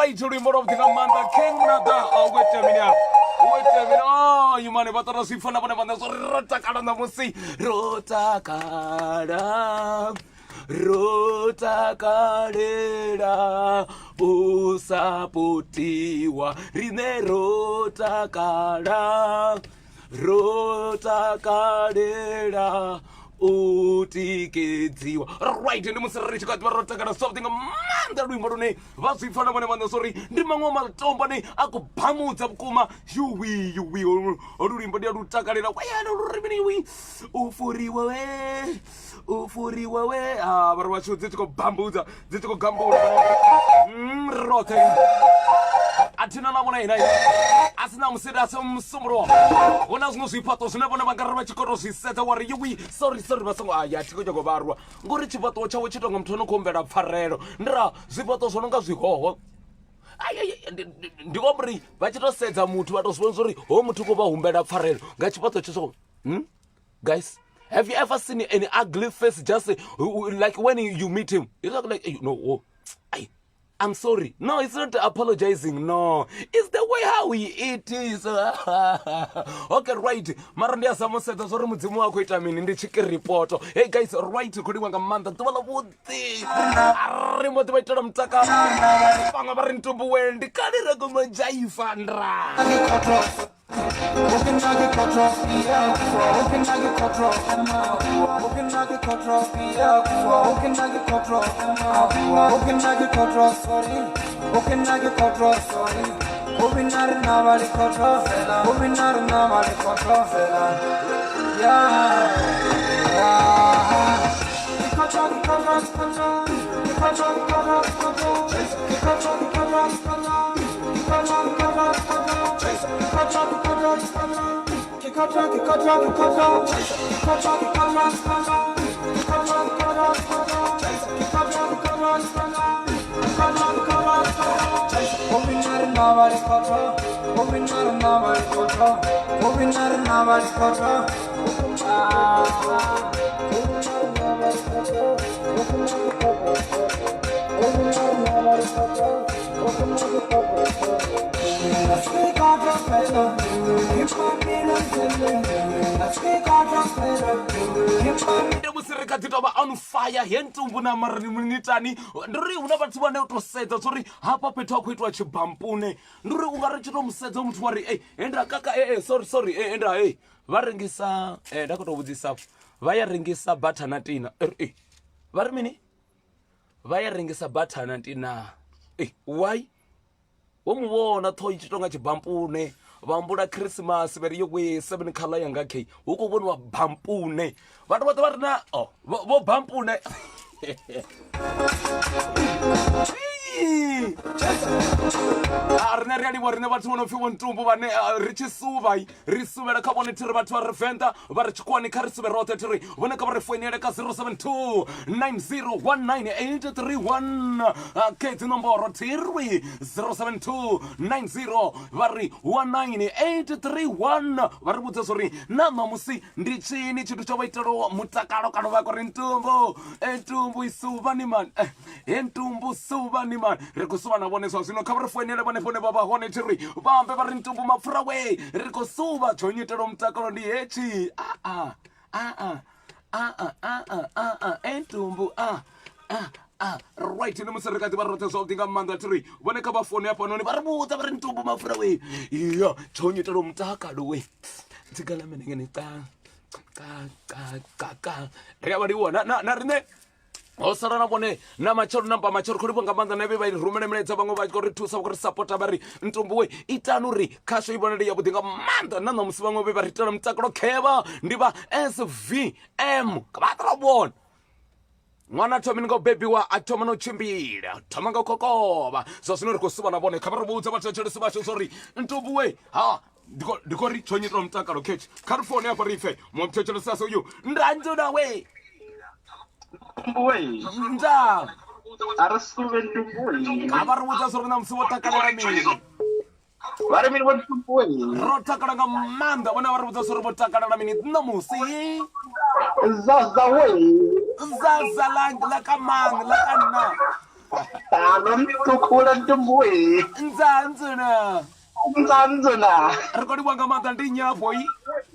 Right, luimbo lwa vhuḓi nga maanḓa. King Nada u khou itea mini afha? U khou itea mini? Oh, imane vha ṱoḓa zwi pfa na vhone vhaṋe zwo ri ro takala ṋamusi, ro takala, ro takalela u sapotiwa riṋe, ro takala, ro takalela u tikedziwa. Right, ndi musi ri tshi kha ḓivha ro takala zwavhuḓi nga maanḓa. Luimbo lune vha zwi pfa na vhone vhaṋe zwo ri ndi maṅwe a matombo ane a khou bamudza vhukuma. Yuwi yuwi, holu luimbo ndi a lu takalela. Wayana lu ri mini? Yuwi, u furiwa we, u furiwa we. A vha ri vhashu dzi tshi khou bambudza, dzi tshi khou gambula. Roṱhe a thina na vhona ina a si na musi a si musumbulowo, hu na zwiṅwe zwifhaṱo zwine vhone vha nga ri vha tshi khou tou zwi sedza wa ri yuwi, sorry sorry, vha songo aya, thi khou nyago vharwa ngori tshifhaṱuwo tshawe tshi tonga muthu ano khou humbela pfarelo. Ndi ra zwifhaṱo zwo no nga zwihoho. Ai, ai, ai, ndi khou amba uri vha tshi tou sedza muthu vha tou zwi vhona uri hoyu muthu khou vha humbela pfarelo nga tshifhaṱo tsho so. Guys, have you ever seen an ugly face? Just like when you meet him, you look like, no, oh, ai, I'm sorry. No, it's not apologizing. No, it's the way how he it is. Okay, right. Mara ndi a sa musedza zwo ri mudzimu wa khou ita mini ndi tshikiripoto. Hey guys, right, khou livha nga maanḓa ḓuvha ḽa vhuḓi. A ri mbo ḓi vha itela mutakalo. Vhaṅwe vha ri ntumbuwe ndi kale ra guma dzhaifa ndra. Ndi musi ri kha ḓi tovha on fire he ntumbu na mara ni itani ndi uri hu na vhathu vhane u to sedza zwa uri hafha fhethu ha khou itiwa tshibampune ndi uri u nga ri tshi to musedza muthu wa ri ei henda kaka ee sorry sorry ee henda ei vha rengisa eh, nda khou tou vhudzisa vha ya rengisa batha na tina eh, vha ri mini vha ya rengisa batha na tina eh, why wo mu vhona ṱhoho i tshi tonga tshibampune vha humbula khrisimasi vha ri yo we seven khala yanga kei hu khou vhoniwa bampune vhathu vhoṱhe vha ri na oh, vho bampune a rine ri a livhuwa rine vhathu vho no pfi vho ntumbu vhane ri tshi suvha ri suvhela kha vhone thiri vhathu vha re venḓa vha re tshikhuwani kha ri suvhe roṱhe thiri vhone kha vha ri foinele kha 072 9019831 khe dzinomboro thiri 072 90 vha ri 19831 vha ri vhudza zwori na ṋamusi ndi tshini tshithu tsho vha itelaho mutakalo kana vha kori ntumbu e ntumbu isuvhani mani he ntumbu suvhani mani ri khou suvha na vhone zwa zwino kha vha ri foinele vhone vhone vha vha hone tshi ri vha ambe vha ri ntumbu mapfura we ri khou suvha tsho nyitelo mutakalo ndi hetshi a a a a a a a a a a e ntumbu a a a right ndi musi ri kha ḓivha roṱhe zwavhuḓi nga maanḓa thi ri vhone kha vha founu hafhanoni vha ri vhudza vha ri ntumbu mapfura we ya tsho nyitelo mutakalo we dzigalamenengene ca ca ca ca ca ri a vha livhuwa na na na riṋe ho sala na vhone na matshelo na mba matshelo khou livhuwa nga maanḓa na vhe vha i rumele milaedza vhaṅwe vha khou ri thusa vha khou ri sapota vha ri ntumbuwe itani uri khasho i vhonale yavhuḓi nga maanḓa na ṋamusi vhaṅwe vhe vha ri itela mutakalo khevha ndi vha svm vha ṱo vhona ṅwana thomini nga u bebiwa a thoma na u tshimbila thoma nga u kokovha zwa zwino ri khou suvha na vhone kha vha ri vhudze vhathetshelesi vhashu zwa uri ntumbuwe ha ndi khou ri tsho nyitela mutakalo ketshi kha ri foune afha ri pfe muṅwe muthetshelesi asa uyu ndanzuna we we nda a ri suvhe ntumbu kha vha ri vhudza zwa uri ṋamusi vho takalela mini vha ri mini vho ntumbu we ro takala nga maanḓa vhone vha ri vhudza zwa uri vho takalela mini ṋamusi zaza we zaza la la ka mang la ka nna talo ntukhula ntumbu we nzanzuna nzanzuna ri khou livhuwa nga maanḓa ndi nyafho i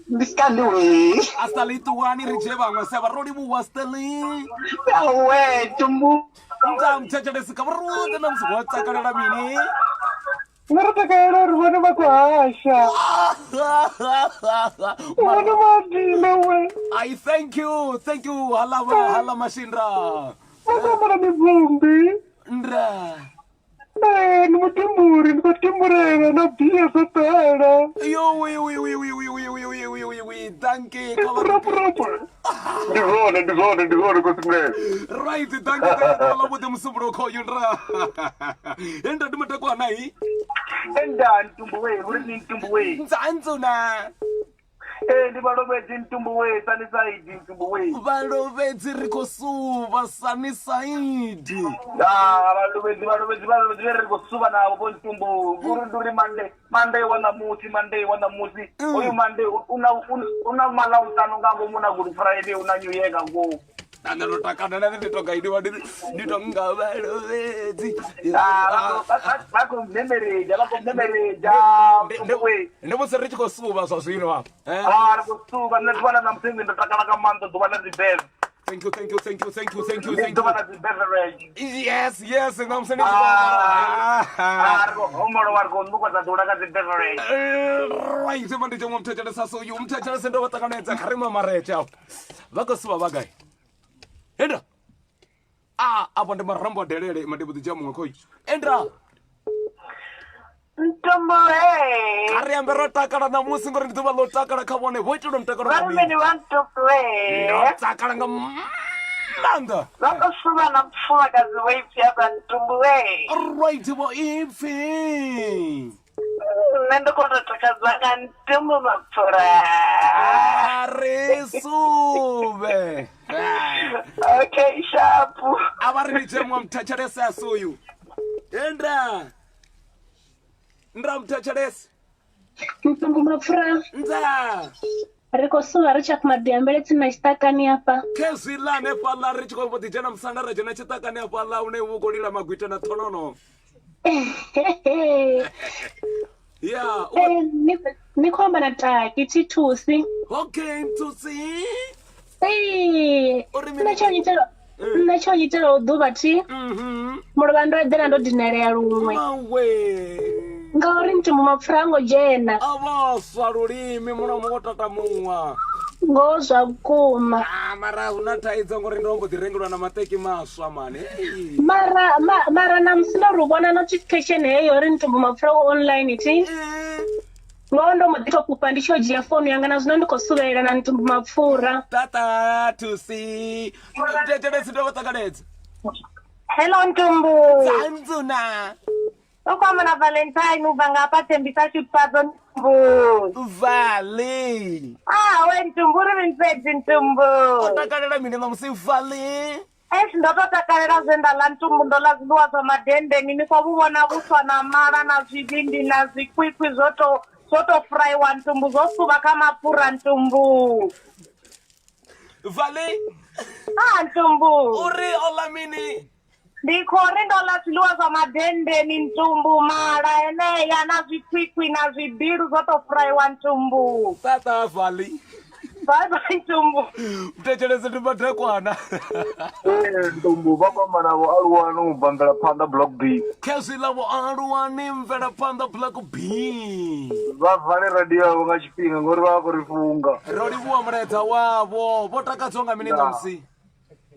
ndi skandi we a stanley ṱuwani ri dzhie vhaṅwe sa vha ro livhuwa stanley awe tumbu nda muthetshelesi kha vhurute na musi wo takalela mini nṋe ro takalela uri vhone vha khou hasha vhone vha dina we i thank you thank you hala hala mashinda vha khou amba na mibvumbi nda Ee, ndi mutimburi ndi khou timbulela na bia zwo ṱela yo wi wi wi wi wi wi wi wi wi wi wi danke kha vha proper ndi zwone ndi zwone ndi zwone khosimulele right danke danke ḓuvha ḽa vhuḓi musumbulo khoyu ndra he nda ndi matakwana hi enda ntumbu we uri ni ntumbu we nzanzuna Ee, ndi vhalovhedzi ntumbu we sani saidi ntumbu we vhalovhedzi ri khou suvha sani saidi Ah, vhalovhedzi vhalovhedzi vhalovhedzi vhe ri khou suvha navho vho ntumbu uri ndi uri mande mande wa ṋamusi mande wa ṋamusi hoyu mande u na u na maḽavhuṱanu nga ngomu na good friday u na new year nga ngomu na nṋe ndo takala na nṋe ndi tonga ini ndi tonga vhalovhedzi Ah, vha khou mmemeredza vha khou mmemeredza ndi musi ri tshi khou suvha zwa zwino hafha eh? Ah, ri khou suvha nṋe ḓuvha ḽa ṋamusi ndo takala nga maanḓa ḓuvha ḽa dzi beve thank you thank you thank you thank you thank you ndi thank ḓuvha you ḽa dzi beverage yes yes ṋamusi ndi Ah. Ah, ri khou homolowa ri khou ṋukodza ḓula nga dzi beverage right ma ndi tshoṅwe muthetshelesa so uyu muthetshelese ndo vha ṱanganedza kha ri mamaretshe afho vha khou suvha vha gai enda a afho ndi marambo a delele ma ndi vhuḓi dzhia muṅwe khoyu enda Ntombo a ri ambe ro takala ṋamusi ngori ndi ḓuvha ḽo takala kha vhone vho itelwa mutakalo vha nga ri mini mini vha ntombo ndo takala nga maanḓa vha khou suvha na mufumakadzi vho ipfi afha ntumbu right vho ipfi Nṋe ndo kona u takadzwa nga ntumbu mapfura. A ri suvhe. Okay, sharp. A vha ri litshe muṅwe muthetshelesi a suyu. Enda. Nda muthetshelesi. Ntumbu mapfura. Nda. Ri khou suvha ri tsha maḓiambele tsini na tshiṱakani hafha. Khezwiḽa hanefhaḽa ri tshi khou mbo ḓi dzhena musanda ra dzhena tshiṱakani hafhaḽa hune hu khou lila magwita na ṱhonono. Ya, Eh, ni ni khou amba na Taki Thithusi. okay Nthusi. Ee, Uri mini? nṋe tsho nyitela nṋe tsho nyitela u ḓuvha thi mulovha ndo eḓela ndo dinalea luṅwe Mawe. ngauri ntumbu mapfura a ngo dzhena A vhoswa lulimi mulomo wo tatamuwa. ngoho zwa vhukuma Ah, mara hu na thaidzo ngori ndo mbo ḓi rengelwa na maṱeki maswa mani. Hey. mara ma, mara namusi ndo ri vhona notification heyo uri ntumbu mapfura u online thi ngoho ndo mbo ḓi to fhufha ndi tshi yo dzhia founu yanga na zwino ndi khou suvhelela na ntumbu mapfura Tata to see. Thetshelesi ndo vha ṱanganedza. Hello Ntumbu. Dzanzuna. U khou amba na Valentine u bva nga hafha Thembisa Shutfadzo Ntumbu. Vali. Ah, we Ntumbu ri mini fhedzi Ntumbu. O takalela mini ṋamusi Vali? Eish ndo to takalela zwe nda ḽa Ntumbu ndo ḽa zwiḽiwa zwa madendeni ni khou vhu vhona vhuswa na mala na zwivhindi na zwikwikwi zwo to zwo to fraiwa Ntumbu zwo suvha kha mapfura Ntumbu. Vali Ah Ntumbu. uri o ḽa mini? Ndi khou ri ndo ḽa zwiḽiwa zwa madendeni Ntumbu mala enea na zwikhwikhwi na zwibilu zwo to fraiwa Ntumbu. Tata Vali. Bye bye Ntumbu. Thetshelesi ndi madekwana. Ee, ntumbu vha kwamba navho aluwani u bva mvelaphanḓa block b Khezwiḽa vho aluwani mvelaphanḓa Black B. vha vale radio yavho nga tshifhinga ngori vha vha khou ri funga Ro livhuwa mulaedza wavho. Vho takadzwa nga mini ṋamusi?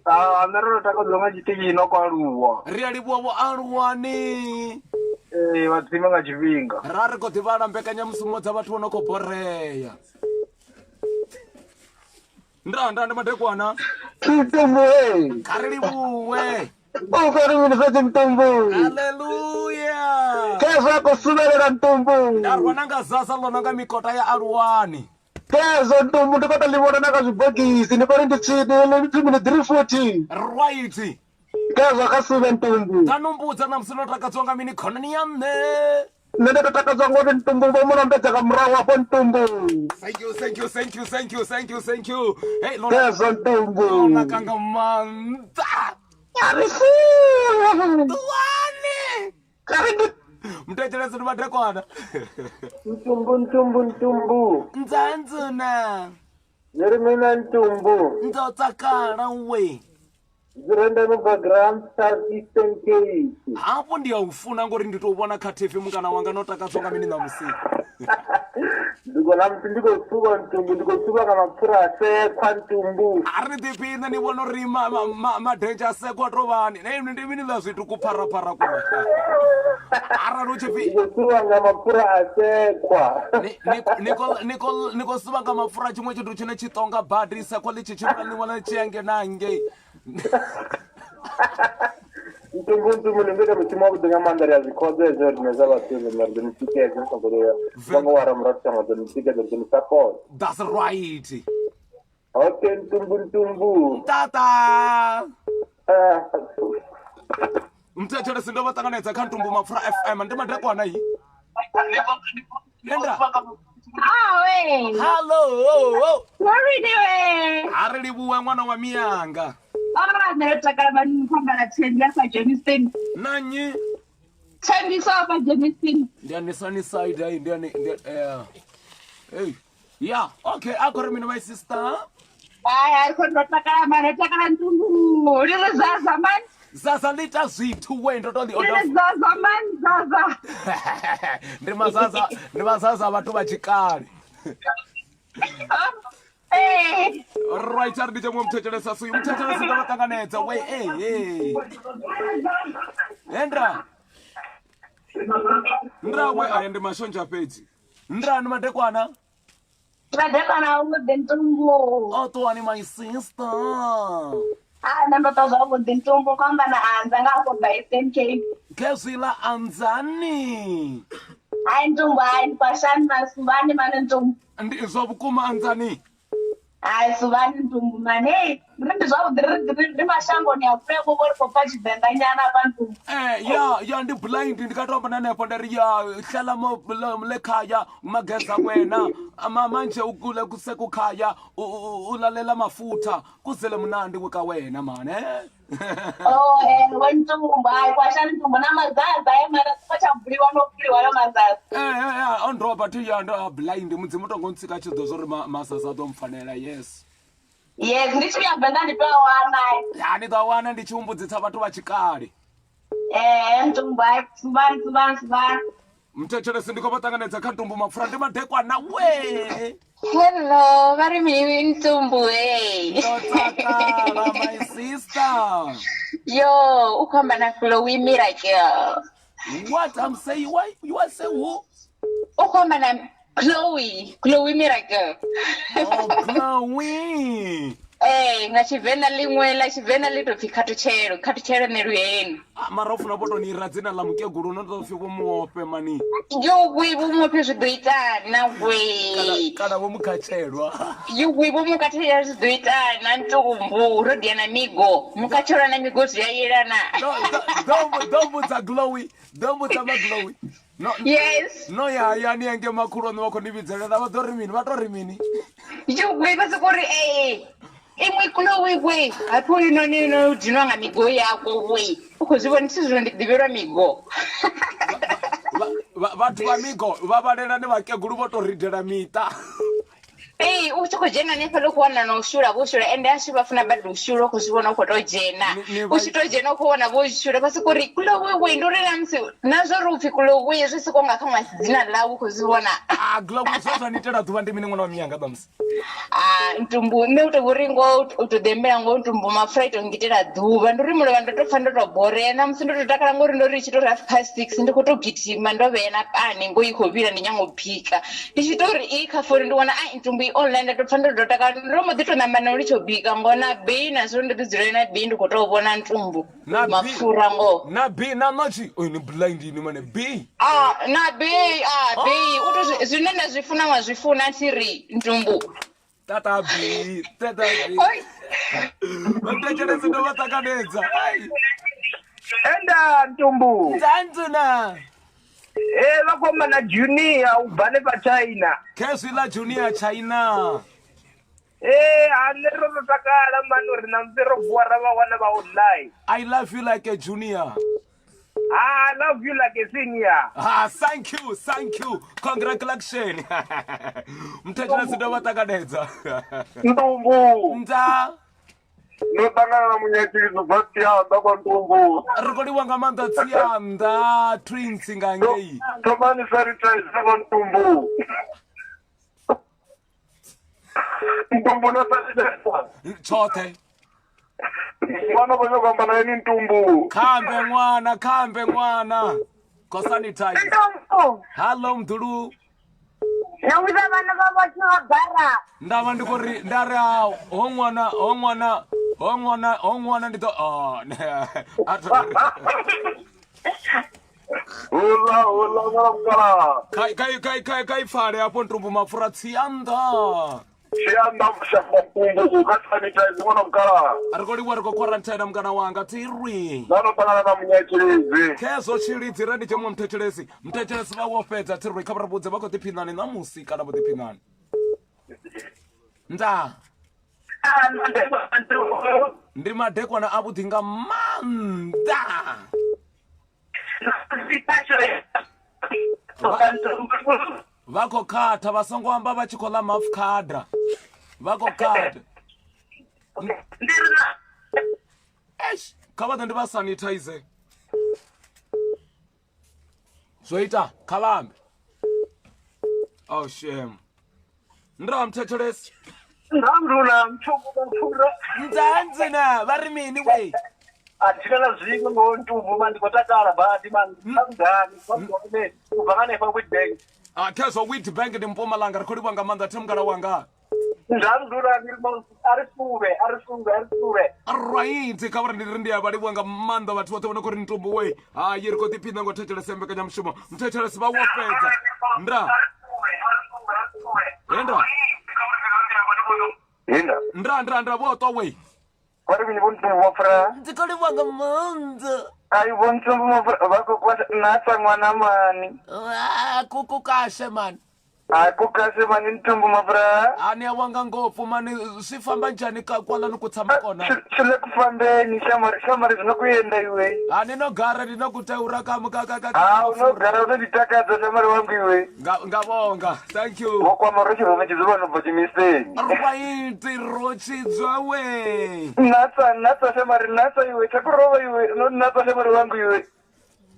Ah, nṋe ro to takadzwa nga tshiṱitshi no khou aluwa Ri a livhuwa vho aluwani. ee vha tsime nga tshifhinga Ra ri khou ḓivhala mbekanyamushumo dza vhathu vho no khou borea. Nda nda ndi madekwana. Ntumbu hey. Kha ri livhuwe. U khou ri mini fhedzi Ntumbu? Haleluya. Khezwo a khou suvhelela Ntumbu. Nda rwa na nga zaza ḽo no nga mikota ya aluwani. Khezwo Ntumbu ndi khou tou ḽi vhona na kha zwibogisi ndi khou ri ndi tsini ndi mini ḓiri futhi. Right. Khezwo kha suvhe Ntumbu. Ḓanu mbudza ṋamusi no takadzwa nga mini khonani ya nṋe. Nṋe ndo tou takadzwa ngori Ntumbu vho mu lambedza nga murahu hafho Ntumbu. Thank you, thank you, thank you, thank you, thank you, thank you. Hey, lona Khezwo Ntumbu. naka nga maanḓa. A ri suvhe. Ṱuwani. Kha ri ndi Mthetshelesi ndi madekwana. Ntumbu ntumbu ntumbu Nzanzuna. ni ri mina ntumbu Ndo takala we. ndzi rendeni ubva Grand Star Eastern Cape Hafho ndi a u funa ngori ndi tou vhona kha TV mukana wanga no takadzwa nga mini ṋamusi. ndi khou ṋamusi ndi khou suvha ntumbu ndi khou suvha nga mapfura a sekhwa ntumbu A ri ḓiphiṋe ni vhona uri ma ma ma madentsha a sekwa to vhani. Nei ndi mini ḽa zwithu kupharapara kule. Arali u tshi pfi ndi khou suvha nga mapfura a sekhwa ni ni ni khou- ni khou- ni khou suvha nga mapfura tshiṅwe tshithu tshine tshi tonga badi sekwa ḽi tshi tshimbila ḽiṅwe ḽi tshi ya ngei na ngei. Ntumbu ntumbu ni ngita mushumo wavhuḓi nga maanḓa ri a zwi khoḓa hezwo riṋe sa vhathu riṋe ri ḓo ni tikedza ni songo ri songo wara murahu songo ḓo ni tikedza ri ḓo ni support That's right. okay ntumbu ntumbu Tata. Ah. Mthetshelesi ndo vha ṱanganedza kha Ntumbu Mapfura FM ndi madekwana yi. Enda. awe Hello. Ngoridiwe. A ri livhuwe ṅwana wa miyanga. Ah, nṋe ndo takala mani khou amba na Thembi afha Germiston. Na nnyi? Thembiso afha Germiston. Ndi ani Sunnyside ayi ndi ani ndi eh. Hey. Yeah, okay, a khou ri mini my sister? Hai, hai, khou ndo takala mani, ndo takala ntumbu. Ndi ri zaza mani. Zaza ḽi ita zwithu we ndo to ḽi Ndi ri order. zaza mani, zaza. Ndi mazaza, ndi mazaza vhathu vha tshikale. Eh. Right, a ri ndi tshe muṅwe muthetshelesa suyu muthetshelesi ndo vha ṱanganedza we eh eh. Hendra. Ndra we aya ndi mashonzha fhedzi. Ndra ndi madekwana. Madekwana avhuḓi ntumbu. O ṱuwani my sister. Ah, nṋe ndo ṱwa zwavhuḓi ntumbu khou amba na Anza nga afho bva Eastern Cape. Khezwiḽa anzani. Hai ntumbu, hai ndi kwashani masuvhani mani ntumbu. Ndi zwa vhukuma anzani. Hai suvhani ntumbu mani. Hey, ri ndi zwavhuḓi ri ri ri mashangoni a kule vho ri khou pfa tshivenḓa nyana hafha ntumbu. Eh ya ya ndi blind ndi nga to amba na hanefho nda ri ya hlala mo le khaya mageza wena ama manje ukule kusekukhaya ulalela mafutha kuzele mnandi ka wena mani eh Oh, eh, we ntumbu, hai kwashani ntumbu na mazaza eh mara kwa tsha buliwa no buliwa yo mazaza. Eh eh eh on roba thi ya ndo blind mudzimu tongo ntsika tshi ḓo zwo ri masasa a ḓo mpfanela yes. Yes, ndi tshi vhuya Venḓa ndi tou a wana. Ya ni ḓo a wana ndi tshi humbudzisa vhathu vha tshikale. Ee, ntumbu hai suvhani suvhani suvhani. Mthetshelesi ndi khou vha ṱanganedza kha ntumbu mapfura ndi madekwana we. Hello, vha ri mini ntumbu hey. Ndo takala my sister. Yo, u khou amba na Chloe Miracle. What I'm saying, why you are saying who? U khou amba na Chloe, Chloe Miracle. Oh, Chloe. Ee, nga Tshivenḓa ḽiṅwe ḽa Tshivenḓa ḽi tou pfi khathutshelo, khathutshelo nṋe luheni. Ah, mara u funa vho to ni ira dzina ḽa mukegulu no tou pfi vho muofhe mani. Yuwi vho muofhe zwi ḓo itani Kana we. kana vho mukhatshelwa. Yuwi vho mukhatshelwa zwi ḓo itani na ntumbu ro dia na migo. Mukhatshelwa na migo zwi a yelana. No, ḓo ḓo mbudza Chloe, ḓo mbudza ma Chloe. No, Yes. no ya hayani enge makhulu aṋu vha khou ni vhidzelela vha ḓo ri mini vha to ri mini Yuwi vha soko ri ee. Iṅwe Chloe we, hafhu hoyunoni no dinwa nga migo yako we. U khou zwi vhona thi zwino ndi ḓivhelwa migo. Vha- vhathu vha migo vha vhalelani vhakegulu vho to ridela miṱa Ee, u tshi khou dzhena hanefhaḽa u khou wana na u shula vho shula ende ashu vha funa badi u shula u khou zwi vhona u khou tou dzhena Ni- ni vha- u tshi tou dzhena u khou wana vho shula vha soko ri kulowe ndi uri na musi na zwo ri upfhi kulowe zwi soko nga kha ṅwe dzina ḽau u khou zwi vhona ah globe zwe zwa ni itela ḓuvha ndi mini ṅwana wa miyanga ṋamusi Ah, ntumbu nṋe u tou vhori ngoho u tou ḓembela ngoho ntumbu mapfura ito ngitela ḓuvha ndi uri mulovha ndo tou pfa ndo tou borea na musi ndo tou takala ngori ndo ri tshi tou ri half past six ndi khou tou gidima ndo vhea na pani ngo i khou vhila ndi nyanga u bika ndi tshi tou ri i kha founu ndi wana a ntumbu i online nda tou pfa ndo tou takala ndo mbo ḓi tou namba na u litsha u bika ngoho na bei nazwo ndo ḓi dzulela na bei ndi khou tou vhona ntumbu na b mapfura ngoho na b na notshi oyo ni blind ini mane b Ah, na bei ah bei u to zwine nda zwi funa wa zwi funa thi ri ntumbu tata b tata b Oi. vhathetshelesi ndo vha ṱanganedza Ai. Enda ntumbu. Nzanzuna. Eh vha khou amba na junior u bva hanefha China. Khezwi ḽa junior China. Eh a nṋe ro to takala mani uri ṋamusi ro vuwa ra vha wana vha online. I love you like a junior. Ah, I love you like a senior. Ah, thank you, thank you. Congratulations. Mthetshelesi ndo vha ṱanganedza. Ntumbu. Nda. Ndo ṱangana na munyatshilidzo bva Tsianda kwa Ntumbu. Ri khou livhuwa nga maanḓa Tsianda Twins nga ngei. Thomani sanitizer kwa Ntumbu. Ntumbu no sanitizer. Tshoṱhe. Ṅwana vho nyaka amba na ini Ntumbu. Khambe ṅwana, khambe ṅwana. Khou sanitize. Ntumbu, Hello Mdulu. no vhudza vhana vha vhothe vha bara. Nda vha ndi khou ri nda ri a ho ṅwana ho ṅwana ho ṅwana ho ṅwana ndi ḓo oh, a th- Hula hula ṅwana mukalaha. Kha kha kha kha kha ipfale hafho ntumbu mapfura tsianda. Tsianda shaka Ntumbu kha sanitize ṅwana mukalaha. Ri khou livhuwa ri khou quarantine mukana wanga tirwi. Nda no ṱangana na munyatshilidzi. Khezwo tshilidzi re ndi tshe muṅwe muthetshelesi muthetshelesi vha wo fhedza tirwi kha vha ri vhudze vha khou ḓiphinani ṋamusi kana vho ḓiphinani. Ndaa. Ndi madekwana avhuḓi nga maanḓa. Vha khou khatha vha songo amba vha tshi khou ḽa mafukhada. Vha khou khatha. Eish, kha vha ḓe ndi vha sanitize. Zwo ita kha vha ambe. Oh shame. Nda mthetshelesi. Ndandula mtshuku mapfura. Nzanzi na vha ri mini we? A thina na zwiṅwe ngo ntumbu man ndi khou takala badi man. Ngani kwagone u bva hanefha Witbank. Ah khezwo Witbank ndi Mpumalanga ri khou livhuwa nga maanḓa the mukala wanga. Ndandula ndi a ri suvhe a ri suvhe a ri suvhe. Right kha vha ri ndi ri ndi a vha livhuwa nga maanḓa vhathu vhoṱhe vho no khou ri ntumbu we. Hayi ri khou ḓiphiṋa ngo thetshelesa mbekanyamushumo. Mthetshelesi vha wo fhedza. Nda. Henda. Hinda. Nda nda nda vho ṱwa we. Vha ri mini vho Ntumbu mapfura? Ndi khou livhuwa nga maanḓa. Ai vho Ntumbu mapfura vha khou kwata na sa ṅwana mani. Ah, kuku kashe man. A ku kahle mani ntumbu mapfura. A ni ya wanga ngopfu mani swi famba njhani ka kwalano ku tshama kona? Swi le ku fambeni xamari xamari zwi no ku yenda iwe. A ni no gara ni no ku teura ka ka ka ka. Ha u no gara u no ndi takadza xamari wangu iwe. Nga nga vonga. Thank you. Wo kwama ro tshirome tshidzuba no bva tshimiseni. Rwaiti ro tshidzwa we. Natsa natsa xamari natsa iwe tsha ku rova iwe no natsa xamari wangu iwe.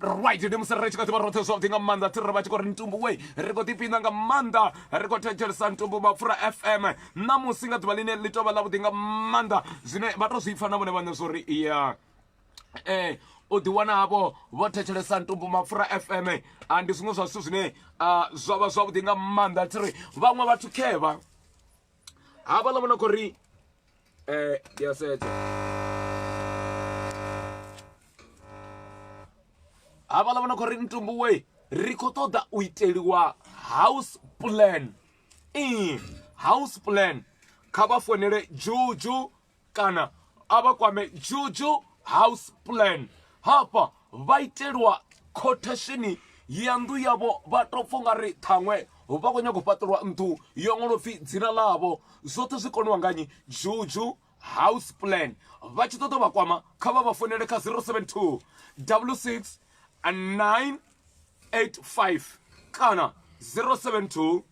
Right ndi musi ri tshi kha ḓivha roṱhe zwavhuḓi nga maanḓa thi ri vha tshi khou ri ntumbu we ri khou ḓipina nga maanḓa ri khou thetshelesa ntumbu mapfura fm ṋamusi nga ḓuvha ḽine ḽi tovha ḽavhuḓi nga maanḓa zwine vha to zwi pfa na vhone vhaṋe zwori ya u ḓiwana havho vho thetshelesa ntumbu mapfura fm a ndi zwiṅwe zwa zwithu zwine zwa vha zwavhuḓi nga maanḓa thi ri vhaṅwe vhathu khevha havhaḽa vho no khou ri ndi a sedza havhaḽa vho no khou ri ntumbu we ri khou ṱoḓa u iteliwa house plan ee house plan kha vha founele juju kana a vha kwame juju house plan hafha vha itelwa khothesheni ya nnḓu yavho vha tou pfha ungari ṱhaṅwe vha khou nyanga u fhaṱelwa nnḓu yo ṅwalwa upfhi dzina ḽavho zwoṱhe zwi koniwa nga nnyi juju house plan vha tshi ṱoḓa vha kwama kha vha vha founele kha 072 66 985 kana 072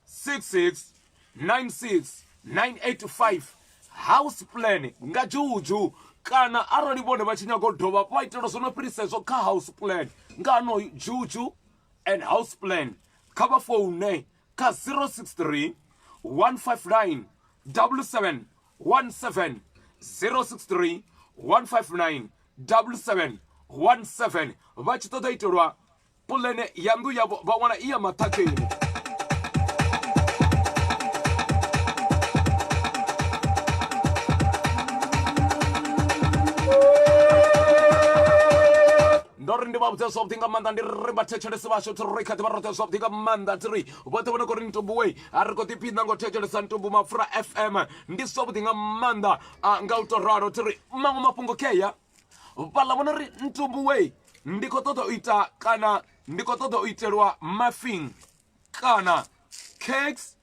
66 96 985 house plan nga juju kana arali vhone vha tshi nyaga u dovha vha itela zwo no fhirisa hezwo kha house plan nga anoyu juju and house plan kha vha foune kha 063 159 77 17 063 159 77 17 vha tshi ṱoḓa itelwa Pulane ya nnḓu yavho vha wana i ya maṱhakheni. Ndo ri ndi vha vhudze zwavhuḓi nga maanḓa ndi ri vhathetshelesi vhashu thi ri kha ḓi vha roṱhe zwavhuḓi nga maanḓa thi ri vhoṱhe vho no khou ri ntumbu wei a ri khou ḓiphiṋa ngo thetshelesa ntumbu mapfura fm ndi zwavhuḓi nga maanḓa nga u tou ralo thi ri maṅwe mafhungo kheya vhaḽa vho no ri ntumbu wei ndi khou ṱoḓa u ita kana ndi khou ṱoḓa u itelwa muffin kana cakes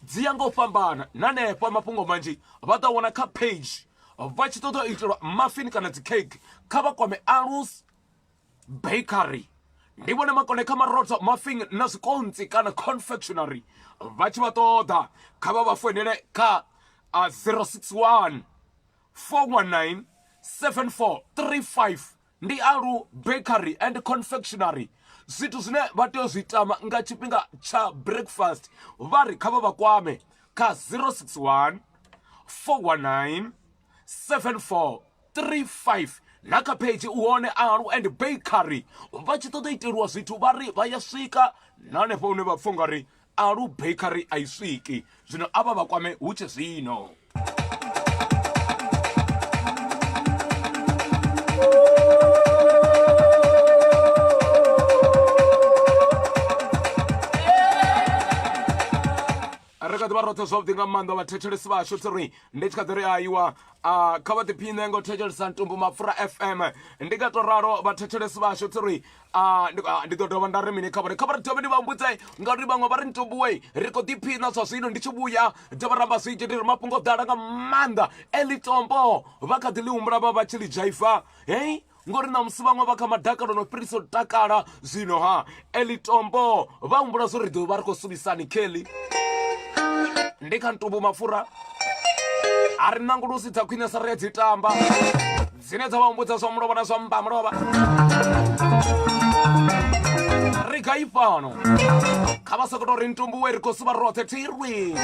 dzi ya nga u fhambana na hanefha mafhungo manzhi vha ḓo wana kha page vha tshi ṱoḓa u itelwa muffin kana dzi cake kha vha kwame alus bakery ndi vhone makone kha marotho muffin na zwikontsi kana confectionery vha tshi vha ṱoḓa kha vha vha foinele kha 061 419 7435 ndi Alu Bakery and Confectionery zwithu zwine vha tea u zwi tama nga tshifhinga tsha breakfast vha ri kha vha vha kwame kha 061 419 7435 na kha page u hone Alu and Bakery vha tshi ṱoḓa iteliwa zwithu vha ri vha ya swika na hanefho hune vha pfha ungari Alu Bakery a i swiki zwino a vha vha kwame hu tshe zwino. Ri kha ḓi vha roṱhe zwavhuḓi nga maanḓa vhathetshelesi vhashu thi ri ndi tshi kha ḓi ri aiwa kha vha ḓiphiṋe ngo thetshelesa ntumbu mapfura fm ndi nga to ralo vhathetshelesi vhashu thi ri ndi ḓo dovha nda ri mini kha vhone kha vha ri dovhe ndi vha mbudze ngauri vhaṅwe vha ri ntumbuwe ri khou ḓiphina zwa zwino ndi tshi vhuya dovha ramba zwinzhi ndi ri mafhungo ḓala nga maanḓa elitombo vha kha ḓi ḽi humbula vha vha tshi ḽi dzhaifa hei ngori ṋamusi vhaṅwe vha kha madakalo no fhirisa u takala zwino ha elitombo vha humbula zwo ri ḓo vha ri khou suvhisani kelly ndi kha ntumbu mapfura a ri nangulusi dza khwinesa ri a dzi tamba dzine dza vha humbudza zwa mulovha na zwa mba mulovha ri gai fhano kha vha sokoto ri ntumbuwe ri khou suvha roṱhe thirwi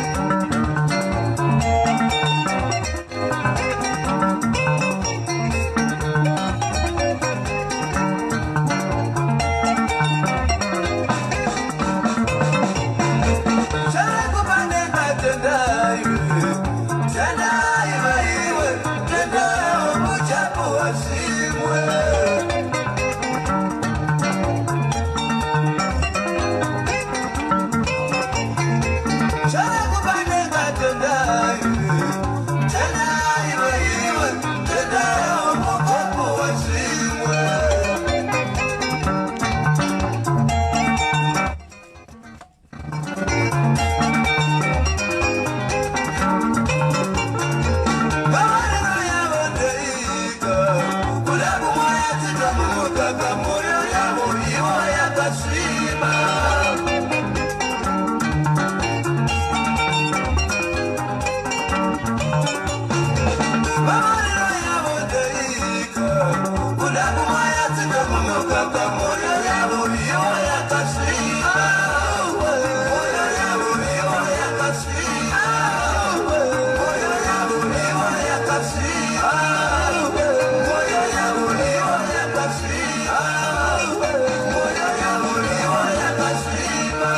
munokaka moyo yavo ivo yakasviba. Vavariro yavo ndeiko kuda kumwaya tsika munokaka moyo yavo ivo yakasviba. Moyo yavo ivo yakasviba. Moyo yavo ivo yakasviba. Moyo yavo ivo yakasviba. Moyo yavo ivo yakasviba.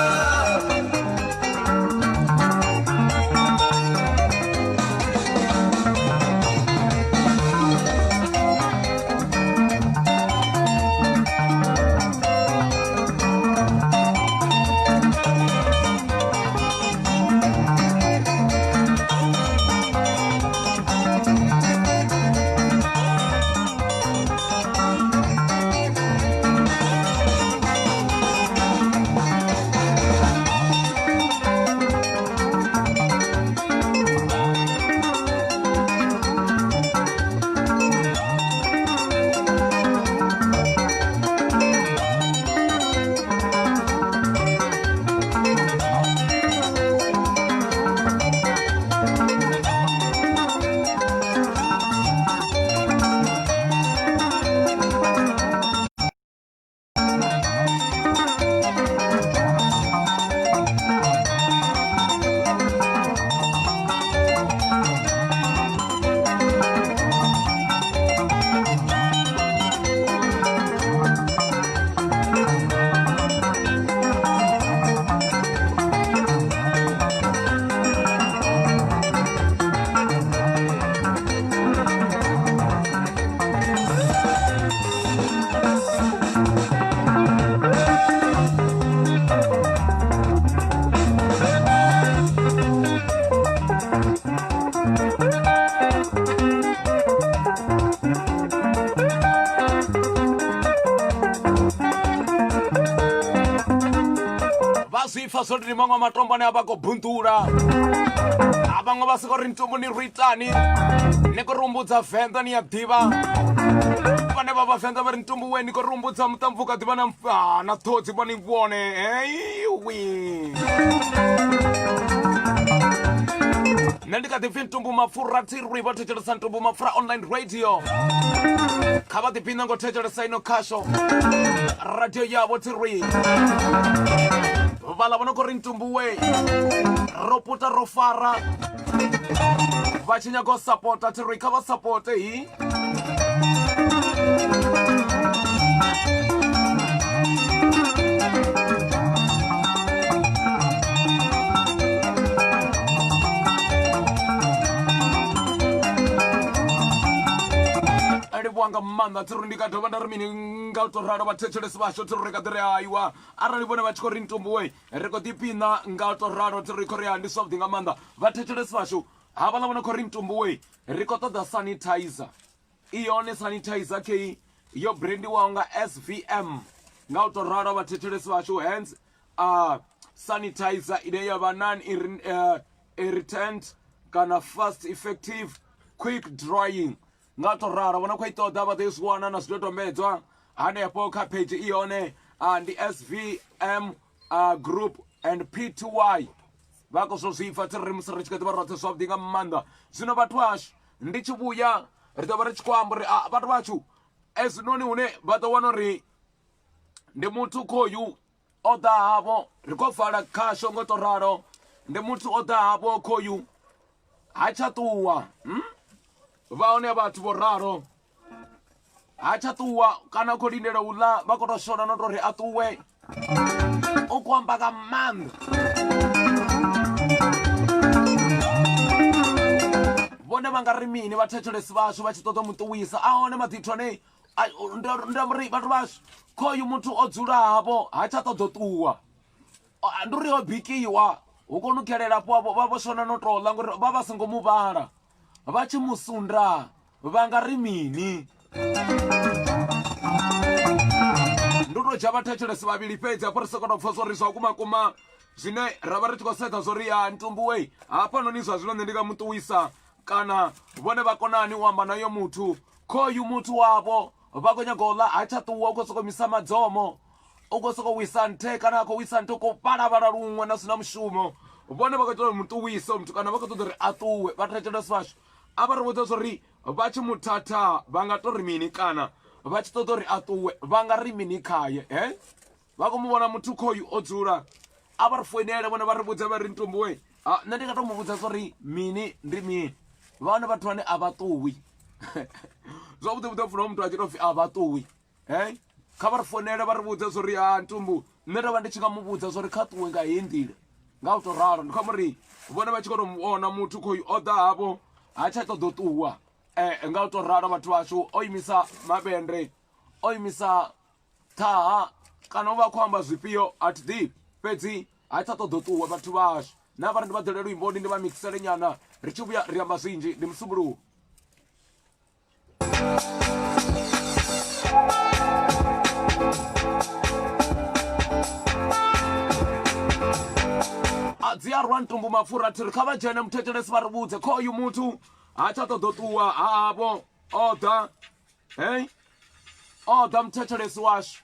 Vha zwi pfa zwo ndi maṅwe matombo ane a vha khou bunḓula, a vhaṅwe vha soko ri ntumbu ni ri itani, ni khou ri humbudza Venḓa, ni ya ḓivha vhane vha vha Venḓa vha ri ntumbu we ni khou ri humbudza muṱamvuka ḓivha na na ṱhodzi vhone vhone heiwi. Nṋe ndi kha ḓi pfi Ntumbu Mapfura Thirwi, vho thetshelesa Ntumbu Mapfura online radio. Kha vha ḓiphine ngo thetshelesa ino khasho radio yavho Thirwi. Vhala vho no khou ri Ntumbu we ro puta ro fara, vha tshi nyaga u sapota Thirwi kha vha sapote hi. Livhuwa nga maanḓa Thirwi. Ndi nga dovha nda ri mini nga u to ralo vhathetshelesi vhashu Thirwi, ri kha ḓi ri aiwa arali vhone vha tshi khou ri ntumbuwe ri khou ḓiphina nga u to ralo Thirwi, khou ri ndi zwavhuḓi nga maanḓa vhathetshelesi vhashu. Havhaḽa vho no khou ri ntumbuwe ri khou ṱoḓa sanitizer, i yone sanitizer kei yo brandiwaho nga SVM nga u to ralo vhathetshelesi vhashu. Hands sanitizer ine ya vha non irritant kana fast effective quick drying nga to ralo, vho no khou i ṱoḓa vha ḓo i zwi wana na zwidodombedzwa hanefho kha page i yone. Ndi SVM Group and P2Y vha khou zwo zwi pfa Thirri musi ri tshi kha ḓi vha roṱhe zwavhuḓi nga maanḓa. Zwino vhathu vhashu ndi tshi vhuya ri ḓo vha ri tshi khou amba uri vhathu vhashu ezwinoni hune vha ḓo wana uri ndi muthu khoyu o ḓa havho, ri khou vala khasho ngo to ralo, ndi muthu o ḓa havho khoyu ha tsha ṱuwa, Vha hone vhathu vho ralo, ha tsha ṱuwa kana khou lindela u ḽa, vha khou tou shona no tou ri a ṱuwe, u khou amba nga maanḓa. Vhone vha nga ri mini vhathetshelesi vhashu vha tshi ṱoḓa mu ṱuwisa? A hone maḓithu ane ndo amba uri vhathu vhashu khoyu muthu o dzula havho ha tsha ṱoḓa u ṱuwa, ndi uri ho bikiwa hu khou nukhelela afho, vha vho shona no tou ḽa ngori vha vha songo mu vhala. Vha tshi mu sunda vha nga ri mini? Ndi u tou dzhia vhathetshelesi vhavhili fhedzi hafho ri sokou tou pfa zwa uri zwa vhukuma kuma zwine ra vha ri tshi khou sedza zwa uri ya ntumbu wei hafhanoni zwa zwino nṋe ndi nga mu ṱuwisa kana vhone vha konani u amba na uyo muthu khoyu muthu wavho. Vha khou nyaga u ḽa, ha tsha ṱuwa, u khou sokou misa madzomo, u khou sokou wisa nthe kana a khou wisa nthe, u khou vhalavhala luṅwe na zwi na mushumo. Vhone vha khou itela uri mu ṱuwise hoyu muthu kana vha khou ṱoḓa uri a ṱuwe. Vhathetshelesi vhashu a vha ri vhudze zwa uri vha tshi mu thatha vha nga tou ri mini kana vha tshi ṱoḓa uri a ṱuwe vha nga ri mini khaye. He? Vha khou mu vhona muthu khoyu o dzula, a vha ri foinele vhone vha ri vhudze vha ri Ntumbu we. Ha, nṋe ndi nga tou mu vhudza zwa uri mini ndi mini. Vha hone vhathu vhane a vha ṱuwi. Zwavhuḓi vhuḓi funa muthu a tshi tou pfhi a vha ṱuwi. He? Kha vha ri foinele vha ri vhudze zwa uri ha Ntumbu nṋe ndo vha ndi tshi nga mu vhudza zwa uri kha ṱuwe nga heyi nḓila. Nga u tou ralo ndi khou amba uri vhone vha tshi khou tou mu vhona muthu khoyu o ḓa havho ha tsha ṱoḓa u ṱuwa. Nga u tou ralo vhathu vhashu o imisa mavhende, o imisa ṱhaha kana u vha a khou amba zwifhio a thi ḓivhi fhedzi ha tsha ṱoḓa u ṱuwa vhathu vhashu na vha ri ndi vha ḓele luimboni ndi vha mikisele nyana ri tshi vhuya ri amba zwinzhi ndi musumbuluwo. A dzi a rwa ntumbu mapfura thi ri kha vha dzhene muthetshelesi vha ri vhudze khoyu muthu ha tsha ṱoḓa u ṱuwa havho o ḓa Hey, o ḓa muthetshelesi washu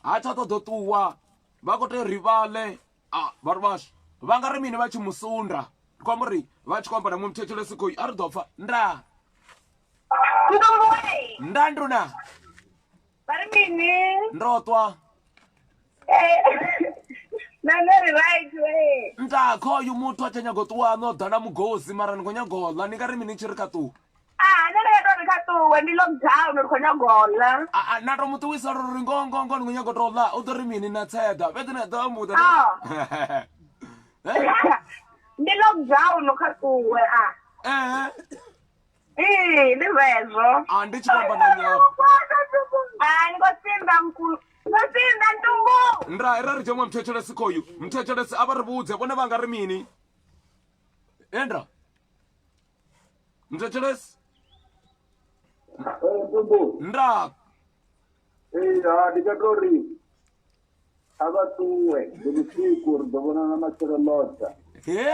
ha tsha ṱoḓa u ṱuwa vha khou tea uri vhaḽe vhathu vhashu vha nga ri mini vha tshi musunda ndi khou amba uri vha tshi khou amba na muṅwe muthetshelesi khoyu a ri ḓo pfa nda nda nduna vha ri mini ndo ṱwa na nṋe ri right we nda khoyu muthu a tsha nyago ṱuwa no ḓa na mugosi mara ni khou nyago ḽa ni nga ri mini tshi ri kha ṱuwa Ah, nṋe ndo ri kha ṱuwe ndi lockdown ri khou nyago ḽa. A a na to mu ṱuwisa uri ri ngoho ngoho ngoho ni khou nyago to ḽa u ḓo ri mini na tseḓa fhedzi na ḓo mbuḓa. Ah. Ndi lockdown kha ṱuwe a. Eh. Ee, ndi zwezwo. A ndi tshi khou amba na nyafha. Ah, ni khou sinḓa mkhulu. Ni khou sinḓa ntumbu. Nda ra ri dzhia muthetshelesi khoyu. Muthetshelesi a vha ri vhudze vhone vha nga ri mini. Endra. Mthetshelesi. Ntumbu. Nda. Ee, ha ndi nga to ri kha vha ṱuwe ndi vhusiku ri ḓo vhonana matshelo ḽotsha. He?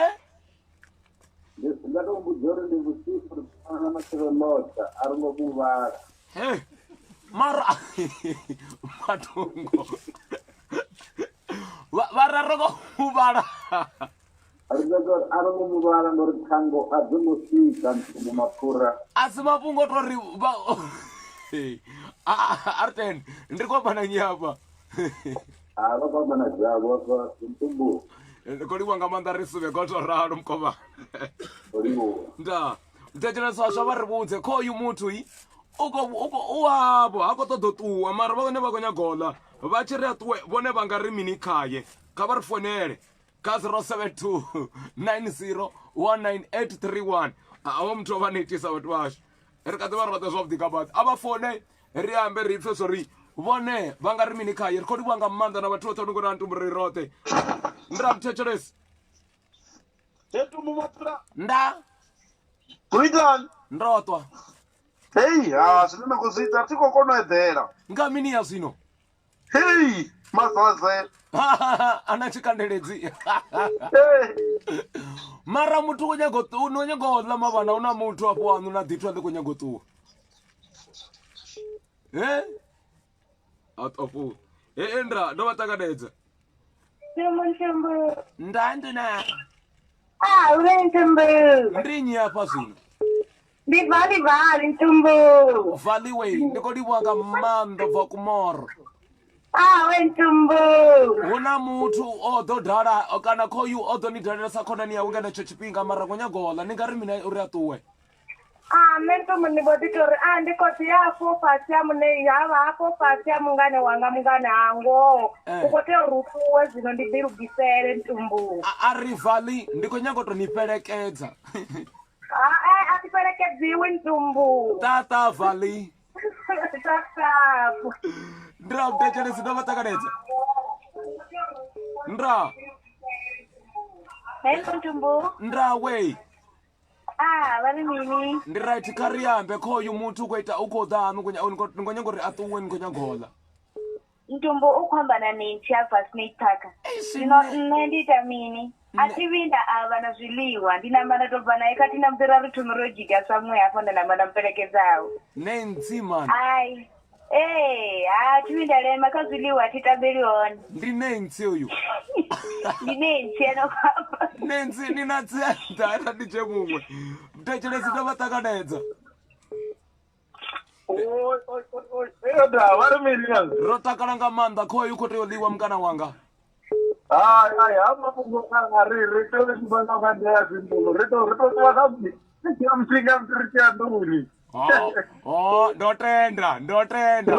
Ndi nga to mbudza uri ndi vhusiku ri ḓo vhonana matshelo ḽotsha a ri ngo mu vhala. He. Mara matungo. Vha ra ro ngo mu vhala. Ri ḓo tou ri a ro ngo mu vhala ngori thango a dzo ngo swika ntumbu mapfura. A si mafhungo to ri vha a ri tende ndi khou amba na nnyi hafha. Ha vha khou amba na Dzhavho hafha Ntumbu. Ndi khou livhuwa nga maanḓa ri suvhe khou tou ralo mukovha. Khou livhuwa. Nda thetshelesa vhaswa vha ri vhudze khoyu muthu i u khou u khou u wavho ha khou ṱoḓa u ṱuwa mara vhone vha khou nyaga u ḽa vha tshi ri a ṱuwe vhone vha nga ri mini khaye kha vha ri founele. Kha 072 90 19831 avho muthu o vha netisa vhathu vhashu ri kha ḓi vha roṱhe zwavhuḓi nga maanḓa a vha fone ri ambe ri pfe zwori vhone vha nga ri mini khaye ri khou livhuwa nga maanḓa na vhathu vhoṱhe vho no khou ri antumbu ri roṱhe nda muthetshelesi nda ndo ṱwa hei ha zwine na khou zwi ita thi khou kona u eḓela nga mini ya zwino Hei, mazaze. Ana tshikandeledzi. Mara muthu u nyago u no nyago u ḽa mavhana una muthu afho waṋu na ḓithwa ḽi khou nyago u ṱuwa. He? A tofu. He Endra, ndo vha ṱanganedza. Ntumbu ntumbu. Nda ndi na. Ah, uri ntumbu. Ndi nnyi afha zwino? Ndi vali vali ntumbu. Vali we, ndi khou livhuwa nga maanḓa bva kumoro. Ah, we ntumbu. Hu na muthu o ḓo dala kana khoyu o ḓo ni dalela sa khonani yawe nga henetsho tshifhinga mara khou nyaga u ḽa ni nga ri mini uri a ṱuwe? Ah, nṋe ntumbu ndi mbo ḓi tou ri ah ndi khou ḓi ya hafho fhasi ha muṋei havha hafho fhasi ha mungane wanga mungane ha ngoho. Eh. U khou tea uri u ṱuwe zwino ndi ḓilugisele ntumbu. A, a ri Vali ndi khou nyaga u tou ni fhelekedza. Hae a thi fhelekedziwi ntumbu. Tata Vali. Tatafu. Nda mthetshelesi ndo vha ṱanganedza. Nda. Hello ntumbu. Nda we. Ah, vha ri mini? Ndi right kha ri ambe khoyu muthu u khou ita u khou ḓa haṋu ni khou nyaga uri a ṱuwe ni khou nyaga u ḽa. Ntumbu u khou amba na Nancy a bva Snake Park. Zwino nṋe ndi ita mini? A thi vhi nda avha na zwiḽiwa, ndi namba nda tou bva nae khathihi na musi ra ri thome ro dzhiga somewhere hafho nda namba nda mu fhelekedzaho. Nancy man. Ai. Ee, ha thi vhuyi nda lema kha zwiḽiwa thi tambeli hone. Ndi Nancy uyu. Ndi Nancy ano khou amba. Nancy ni na tsenḓa arali ndi dzhie muṅwe. Mthetshelesi ndo vha ṱanganedza. Oi, oi, oi, oi. Eyo da, vha ri mini na? Ro takala nga maanḓa khoyu u khou tea u ḽiwa mukana wanga. Hai, hai, ha mafhungo a ri ri tea u shumisa nga nḓila ya simple. Ri to ri to ṱuwa kha nga musi nga musi ri tshi ya nḓuni. Oh, oh, ndo tenda, ndo tenda.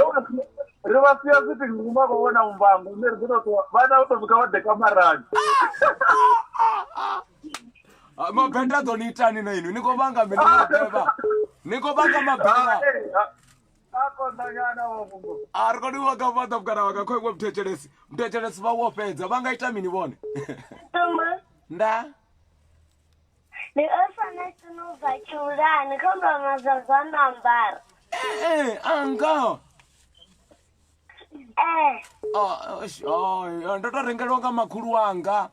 Ri vha sia sitting room vha khou vhona muvhango nṋe ri ḓo to ṱuwa vhana u to swika vha ḓe kamarani. Ah, Mabenda a ḓo ni itani na inwi? Ni khou vhanga mini mabevha? Ni khou vhanga mabevha? A konḓa nyana mafhungo. A ri koni u vhanga maanḓa mukana wanga kho iwe muthetshelesi. Muthetshelesi vha wo fhedza vha nga ita mini vhone? Ntumbu, Nda. ndi ofana tshino bva tshiulani kha ndo mazazwa na ambara. Eh, anga. Eh, Oh, oh, ndo to rengelwa nga makhulu wanga.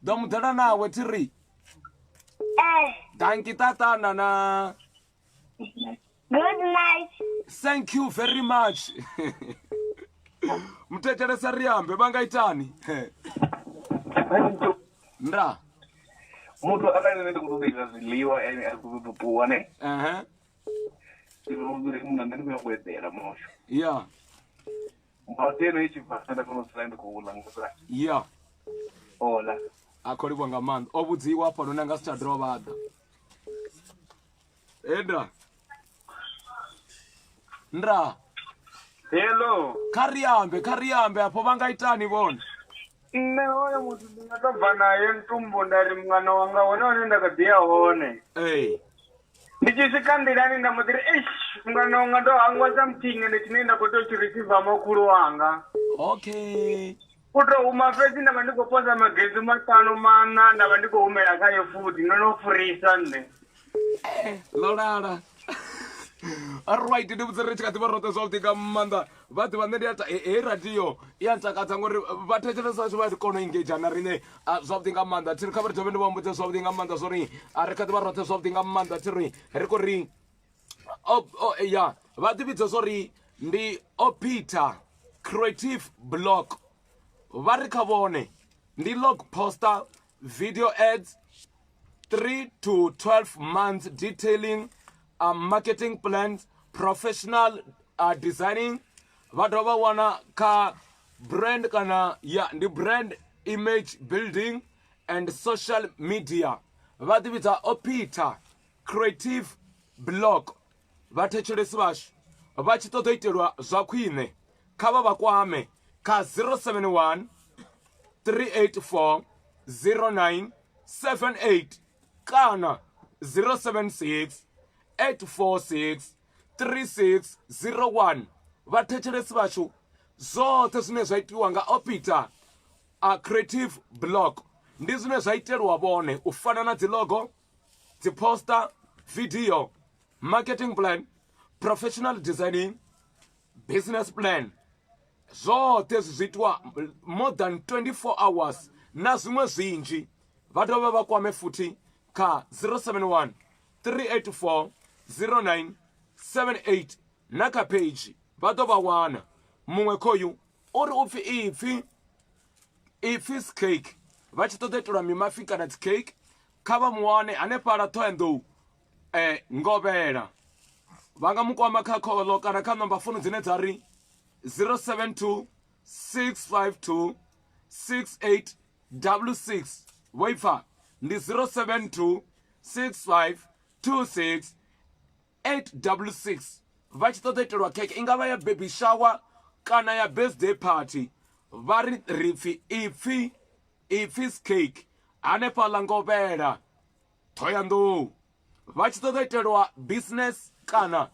Ḓo mu ḓela nawe thi ri. eh, Danki tatana na. good night. Thank you very much. Muthetshelesa ri ambe vha nga itani? Nda. Muthu arali nṋe ndi khou ṱoḓa ita zwiḽiwa ene a khou ṱoḓa u ṱuwa ne. Ehe. Ndi vhona uri munna nṋe ndi khou nyanga u eḓela mosho. Yeah. Mbadzi eno i tshi bva nda kona u dzula ndi khou ḽa nga Yeah. ola. A khou livhuwa nga maanḓa. O vhudziwa hafhanoni a nga si tsha dovha a ḓa. Enda. Nda. Hello. Kha ri ambe, kha ri ambe afho vha nga itani vhone? Nṋe hoyo muthu ndi nga to bva naye ntumbu nda ri mungana wanga hone hone nda kha ḓi ya hone. Ee. Ndi tshi swika nḓilani nda mbo ḓi ri eish mungana wanga ndo hangwa something ende tshine nda khou tea u tshi receiver makhulu wanga. Okay. U tou huma fhedzi nda vha ndi khou posa magezi maṱanu maṋa nda vha ndi khou humela khayo futhi ndo no furisa nṋe. Ḽo lala. Right, ndi vhudze ri tshi kha ḓivha roṱhe zwavhuḓi nga maanḓa vha ḓivha nṋe ndi a heyi radio i a ntakadza ngori vha thetshelesa vhashu vha kona u engage na riṋe zwavhuḓi nga maanḓa thi ri kha vha ri dovhe ndi vha humbudze zwavhuḓi nga maanḓa zwori a ri kha ḓivha roṱhe zwavhuḓi nga maanḓa thi ri ri khou ri ya vha ḓi vhidza zwori ndi Opeter Creative Block vha ri kha vhone ndi log poster video ads 3 to 12 months detailing marketing plans professional designing vha dovha vha wana kha brand kana ya ndi brand image building and social media vha ḓi vhidza Opeter Creative Block vhathetshelesi vhashu vha tshi ṱoḓa itelwa zwa khwine kha vha vha kwame kha 071 384 0978 kana 076 846 3601 vhathetshelesi vhashu zwoṱhe zwine zwa itiwa nga Opeter a Creative Block ndi zwine zwa itelwa vhone u fana na dzi logo dzi poster video marketing plan professional designing business plan zwoṱhe zwi zwi itiwa more than 24 hours na zwiṅwe zwinzhi vha dovha vha kwame futhi kha 071 384 0978 na kha page vha ḓo vha wana muṅwe khoyu uri upfi ipfi ipfi cake vha tshi ṱoḓa itelwa mimafi kana dzi cake kha vha mu wane hanefhaḽa Ṱhohoyanḓou Ngovhela. Vha nga mu kwama kha khoḽo kana kha namba founu dzine dza ri 072 652 6866 vho ipfa ndi 072 6526 866 vha tshi ṱoḓa itelwa khekhe i nga vha ya baby shower kana ya birthday party vha ri ri pfi ipfi ipfi's cake hanefhaḽa Ngovhela Ṱhohoyanḓou vha tshi ṱoḓa itelwa business kana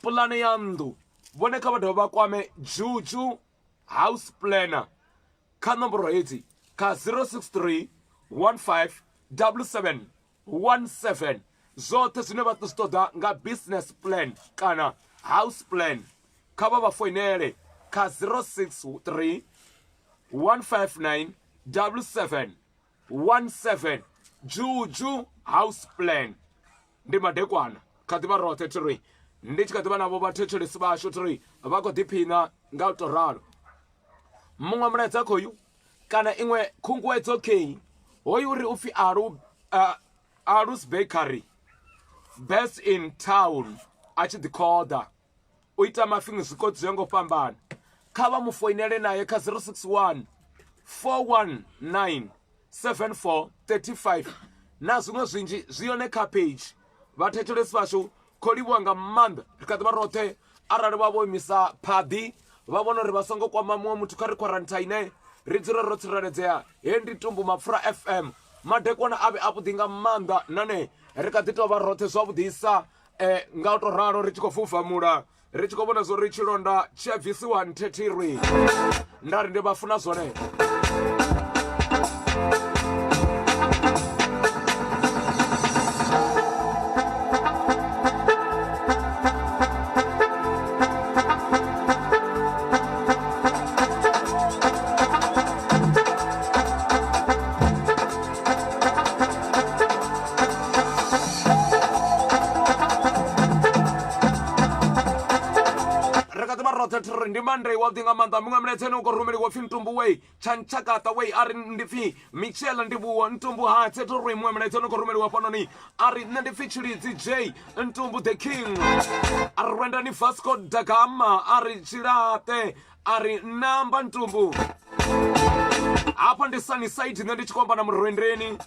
pulane ya nnḓu vhone kha vha dovha vha kwame Juju house planner kha nomboro hedzi kha 063 15 77 17 zwoṱhe zwine vha zwi ṱoḓa nga business plan kana house plan kha vha vha foinele kha 063 159 77 17 Juju house plan ndi madekwana kha ḓivha roṱhe thi ri Ndi tshi kha ḓi vha navho vhathetshelesi vhashu uri vha khou ḓiphina nga u tou ralo. Muṅwe mulaedza khoyu kana iṅwe khunguwedzo kei hoyu uri u pfhi Alu uh, Alus Bakery best in town a tshi ḓi khoḓa u ita mafini zwikotsi zwi ngo fhambana kha vha mu foinele naye kha 061 419 7435 na zwiṅwe zwinzhi zwi yone kha page vhathetshelesi vhashu kho livhuwa nga maanḓa ri kha ḓivha roṱhe arali vha vho imisa phaḓi vha vhona uri vha songo kwama muṅwe muthu kha ri quarantine ri dzule ro tsireledzea he ndi tumbu mapfura fm madekwana a vhe avhuḓi nga maanḓa nahone ri kha ḓi tou vha roṱhe zwavhuḓisa um nga u tou ralo ri tshi khou fufamula ri tshi khou vhona zwo ri tshilonda tshi a bvisiwa nthethirwi nda ri ndi vha funa zwone ri kha ḓi vha roṱhe thiri ndi monday wavhuḓi nga maanḓa muṅwe muletseni u khou rumeliwa pfhi ntumbu wei tshantshakata wei a ri ndi pfhi michel ndivhuwo ntumbu hatse to ri muṅwe mulaedza no khou rumeliwa fhanoni a ri nṋe ndi pfhi tshilidzi j ntumbu the king a ri rwendani vasco da gama a ri tshilaṱe a ri namba ntumbu hafha ndi sunny side nṋe ndi tshi khou amba na murwendeni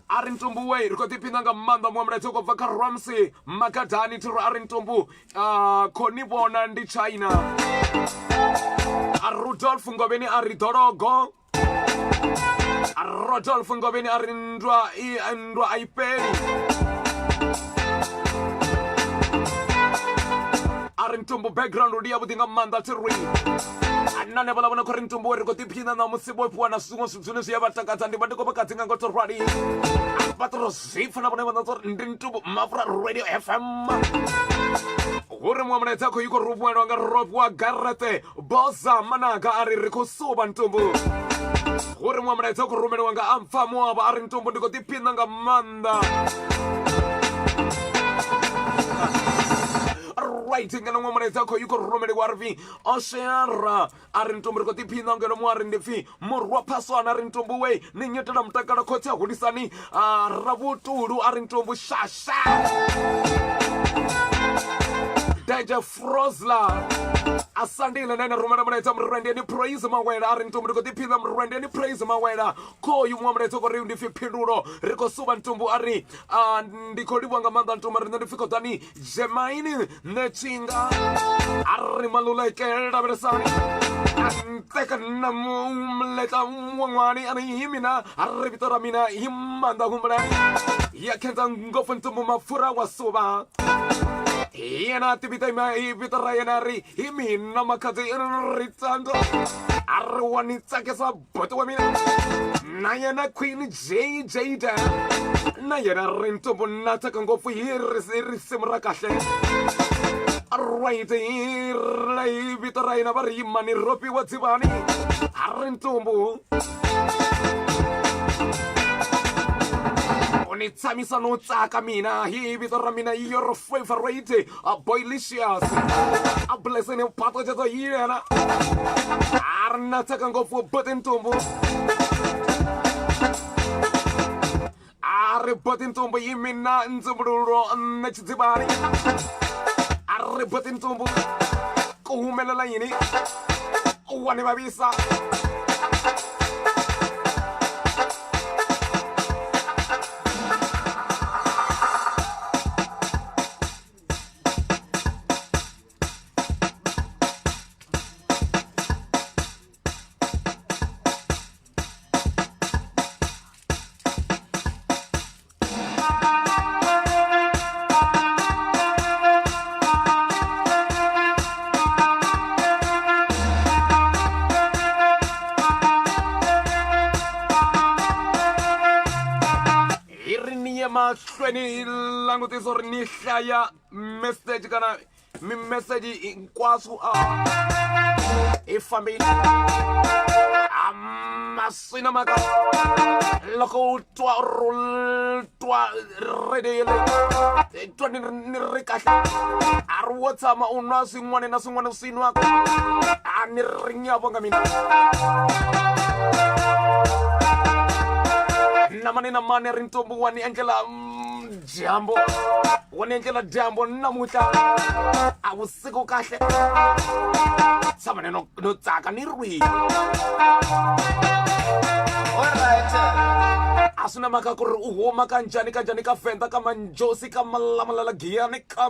a ri ntumbu wei ri khou ḓiphina nga maanḓa muṅwe mulaedza u khou bva kha ramsey magadani thiro a ri ntumbu uh, khou ni vhona ndi china a rudolf ngovheni a ri ḓologo a rodolf ngovheni a ri nndwa i nndwa a i fheli a ri ntumbu background ndi yavhuḓi nga maanḓa thi ri nane vhala vhona khori ntumbu ri khou ḓiphina ṋamusi vho fhiwa na zwiṅwe zwithu zwine zwi a vha takadza ndi vha ndi khou vha kadzi nga ngo to rali vha to zwi pfa na vhone vha uri ndi ntumbu mafura radio fm hu ri muṅwe mulaedza khou i khou rumelwa nga ropiwa garete boza managa a ri ri khou suvha ntumbu hu ri muṅwe mulaedza khou rumeliwa nga ampfa muavha a ri ntumbu ndi khou ḓiphina nga maanḓa right ngeno muṅwe mulaedza khou i khou rumeliwa ri pfi osheara a ri ntumbu ri khou ḓiphina ngeno muṅwe a ri ndi pfi murwa phaswana a ri ntumbu we ni nyitela mutakalo khotsi a hulisani a ravhutulu a ri ntumbu shasha DJ Frozla asandile nene rumela mulaedza murendeni praise mawela a ri ntumbu ndi khou ḓiphina murendeni praise mawela khoyu muṅwe mulaedza khou ri ndi pfi phindulo ri khou suvha ntumbu a ri ndi khou livhuwa nga maanḓa ntumbu riṋe ndi pfi khoḓani Jemaini Netshinga a ri maluleke lavhelesani teka na muletla n'wan'wani a ri hi mina a ri vito ra mina hi maanḓa humbulani ya khensa ngopfu ntumbu mapfura wa suva hi yena a tivita hi vito ra yena ri hi mina makhadzi ri tsandza a ri wa ni tsakisa boti wa mina na yena queen j jada na yena ri ntombo na tsaka ngopfu hi risimu ra kahle right hi hi vito ra yena va ri yimani ropiwa dzivani a ri ntombo u ni tshamisa no tsaka mina hi vito ra mina your favorite a boylicious a blessing patoceto hi yena a ri na tsaka ngopfu boti ntumbu a ri boti ntumbu yi mina ndzuvululo nṋe tshidzivhani a ri boti ntumbu ku humelela yini wa ni vavisa hi ri ni ye mahlweni hi langutisa uri ni hlaya message kana mimeseji hinkwaswo a hi fambile Maswina maka loko u twa u twa radio yeleyo twa ni ni ri kahle a ri wo tshama u nwa swin'wana na swin'wana swi nwaka a ni ri ngiyabonga mina na mani na mani ri ntombo wa ni endlela dyambu wa ni endlela dyambu namuntlha a vusiku kahle tshama ni no no tsaka ni rwi a swi na mhaka ku ri u huma ka njhani ka njhani ka venda ka manjosi ka malamalala giyani ka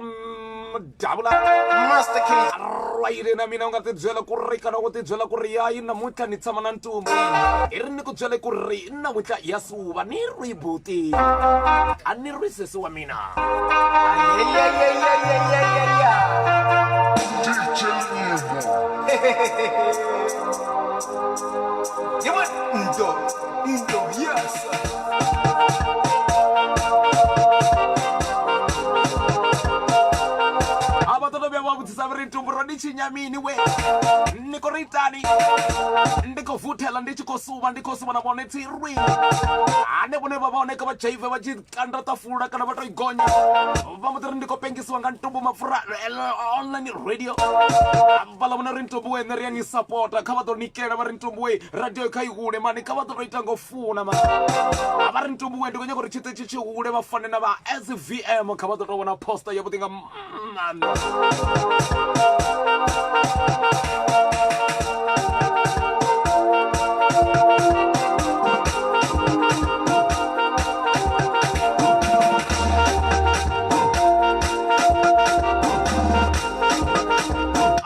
davula Master Key. rwayile na mina u nga tibyela ku ri kana u tibyela ku ri yayi namuntlha ni tshama na ntumbu hi ri ni ku byele ku ri namuntlha ya suva ni ri buti a ni ri sesi wa mina You want Ndo, Ndo, yes. A va ṱoḓa vhuya vha vhudzisa vha ri ntumbu ro ni tshinya mini we ni khou ri itani ndi khou vuthela ndi tshi khou suvha ndi khou suvha na vhone tsirwi hane vhone vha vha hone kha vha dzhaive vha tshi kanda ṱafula kana vha tou i gonya vha mbo ḓi ri ndi khou pengisiwa nga ntumbu mapfura online radio vhala vhona ri ntumbu we nṋe ri a ni sapota kha vha ḓo nikela vha ri ntumbu we radio kha i hule mani kha vha ḓo tou ita ngo funa mani a vha ri ntumbu we ndi khou nyaka uri tshiṱitshi tshi hule vha fane na vha svm kha vha ḓo tou vhona poster yavhuḓi nga maanḓa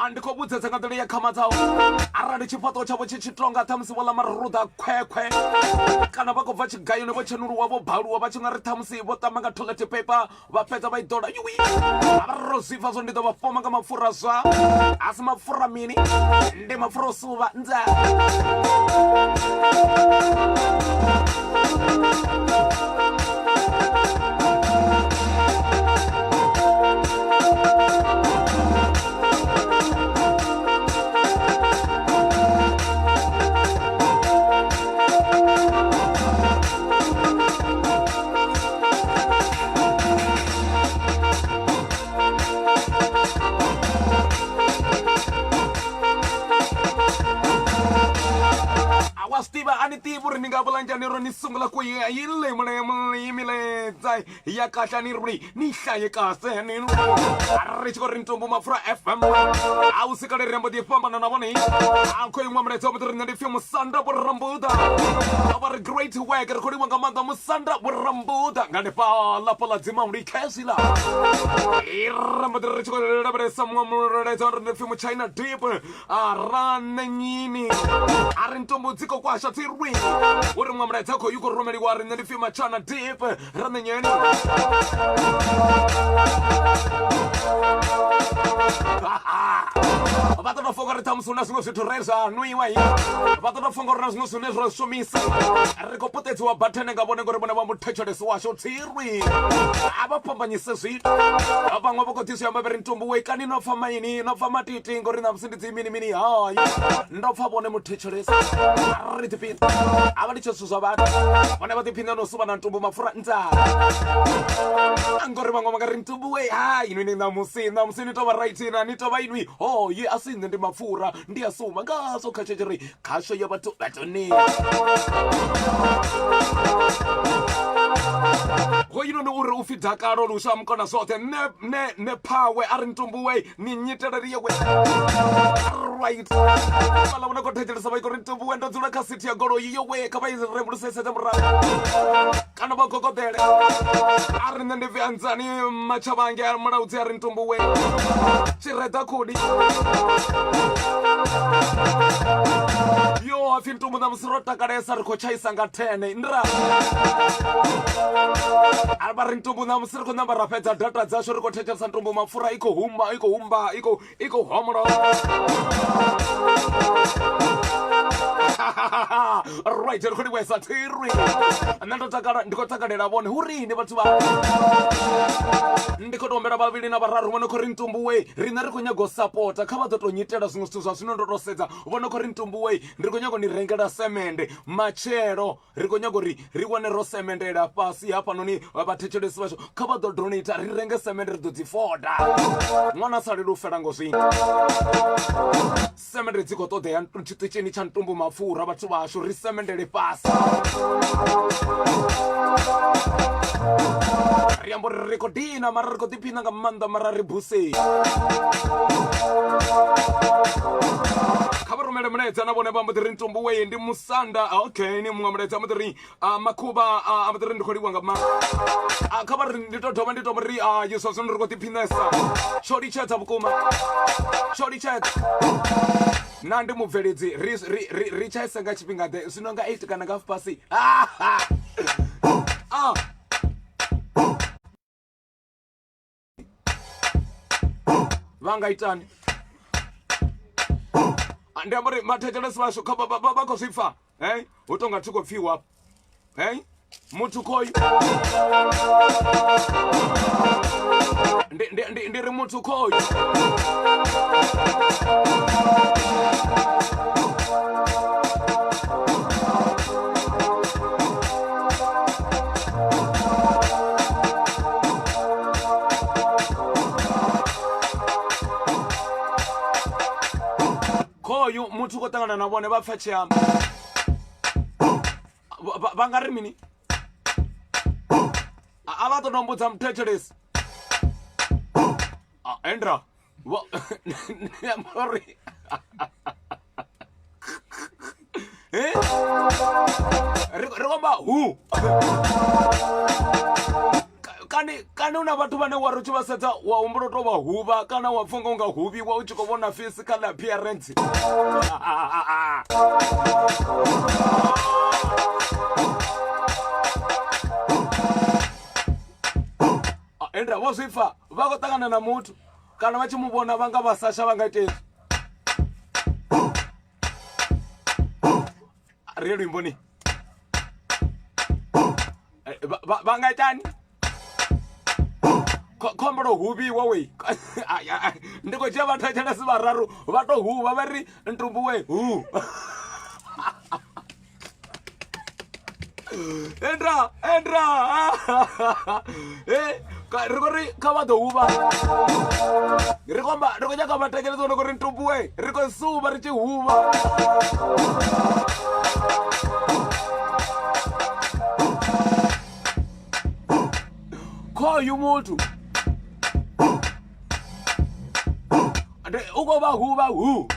A ndi khou vhudzedza nga nḓila ya khamadzaho arali tshifhaṱo tshavho tshi tshi tonga ṱhamusi vho ḽa maruḓa khwekhwe kana vha khou bva tshigayoni vho tshenuluwa vho baluwa vha tshi nga ri ṱhamusi vho tamba nga toilet paper vha fhedza vha i ḓola yuwi a vha ro zwi pfa zwo ndi ḓo vha foma nga mapfura zwa a si mapfura mini ndi mapfura o suvha nza a wa swi tiva a ni tivi uri ni nga vula njhani ro ni sungula ku yi yi lemulemiletsa ya kahle a ni ri ni hlaye kahle ni a ri tshi khou ri ntombo mapfura fm a hu si kale ri ambo ḓi fhambana na vhone a khou iṅwe mulaedza wa vhuḓi riṋe ndi pfhi musanda vho rambuḓa vha ri great work ri khou livha nga maanḓa musanda vho rambuḓa nga hanefhaḽa fhaḽa dzimauli khezwiḽa rambo ḓi ri tshi khou lavhelesa muṅwe mulaedza wa ri ndi pfhi muchina deep a ra nṋe nyini a ri ntombo dzi khou kwasha tsirwi uri muṅwe mulaedza khou yu khou rumeliwa ri nṋe ndi pfhi matshana deep ra nṋe nyeni vha ṱoḓa funga uri ṱhamusi hu na zwiṅwe zwithu re zwa nwiwa hi vha ṱoḓa funga uri na zwiṅwe zwine zwa shumisa ri khou puṱedziwa bathene nga vhone ngori vhone vha muthetshelesi washu tsirwi a vha fhambanyise zwithu vhaṅwe vha khou ḓi zwi amba vha ri ntumbu we kani no pfa maini no pfa matiti ngori ṋamusi ndi dzi mini mini hai ndo pfa vhone muthetshelesi ri ḓiphina a vha litshe zwithu zwa vhathu vhone vha ḓiphina no suvha na ntumbu mapfura ntsala ngori vhaṅwe vha nga ri ntumbu we ha inwi ni ṋamusi ṋamusi ni tovha right na ni tovha inwi hoye a si nṋe ndi mapfura ndi a suma ngazwo kha tshetshe ri khasho ya vhathu vhatoni hoyinoni uri upfi dakalo luswa mukona zwoṱhe ne ne ne phawe a ri ntumbuwe ni nyitele ri yewe right fhaḽa vhona khou thetshelesa vha iko ri ntumbuwe ndo dzula kha sithi ya goloi yowe kha vha i rembulusesedze murahu kana vha gogoḓele a ri nṋe ndi pfi anzani matshavhange a mulaudzi a ri ntumbuwe tshireḓa khudi yo hapfi ntumbu ṋamusi ro takalesa ri khou tshaisa nga thene ndra a vha ri ntumbu ṋamusi ri khou namba ra fhedza data dzashu ri khou thetshelesa ntumbu mapfura i khou humba i khou humba i khou i khou homolowa. Right, ri khou livhuesa thiri. Nṋe ndo takala, ndi khou takalela vhone hu rini vhathu vha ndi khou tou humbela vhavhili na vhararu vho no khou ri ntumbuwe, riṋe ri khou nyaga u sapota, kha vha ḓo tou nyitela zwiṅwe zwithu zwa zwino. Ndo tou sedza vho no khou ri ntumbuwe, ndi khou nyaga u ni rengela semende matshelo, ri khou nyaga uri ri wane ro semendela fhasi hafhanoni. Vhathetshelesi vhashu kha vha ḓo donata ri renge semende, ri ḓo dzi foda ṅwana a salele u fela ngo zwino. Semende dzi khou ṱoḓea tshiṱitshini tsha ntumbu mapfura, vhathu vhashu ri semendele fhasi. Ri amba uri ri khou dina mara ri khou ḓiphina nga maanḓa, mara ri busei. Kha vha rumele mulaedza na vhone vha mbo ḓi ri ntumbu wee ndi musanda. Okay, ni muṅwe mulaedza mbo ḓi ri makhuvha a mbo ḓi ri ndi khou livhuwa nga maanḓa. Kha vha ri ndi to dovha ndi to ri yeswa zwino ri khou ḓiphinesa, tsho litshedza vhukuma, tsho litshedza. Na ndi mubveledzi ri ri ri ri tshaise nga tshifhinga ḓe zwino, nga 8 kana nga half past? Ah. Vha nga itani? Ndi amba uri mathetshelesi vhashu kha vha khou zwi pfa hey hu tonga thi khou pfiwa hey muthu khoyu ndi ri muthu khoyu khoyu muthu khou ṱangana na vhone vha pfa tshi amba vha nga ri mini? A vha ṱoḓa mbudza muthetshelesi endra uri ri khou amba hu kani kani hu na vhathu vhane wa ri u tshi vha sedza wa humbula u tou vha huvha kana wa pfha unga huvhiwa u tshi khou vhona physical appearance. Enda vho zwi pfa vha khou ṱangana na muthu kana vha tshi mu vhona vha nga vha sasha vha nga ita hezwi. Ri ye luimboni. Vha nga itani? Khombo lo huvhiwa we. Ndi khou dzhia vhathetshelesi vhararu vha to huvha vha ri ntumbu we hu. Endra endra ri khou ri kha vha ḓo huvha, ri khou amba ri khou nyaga vhathetshelesi vho no khou ri ntumbu we, ri khou suvha ri tshi huvha. Khoyu muthu u khou vha huvha hu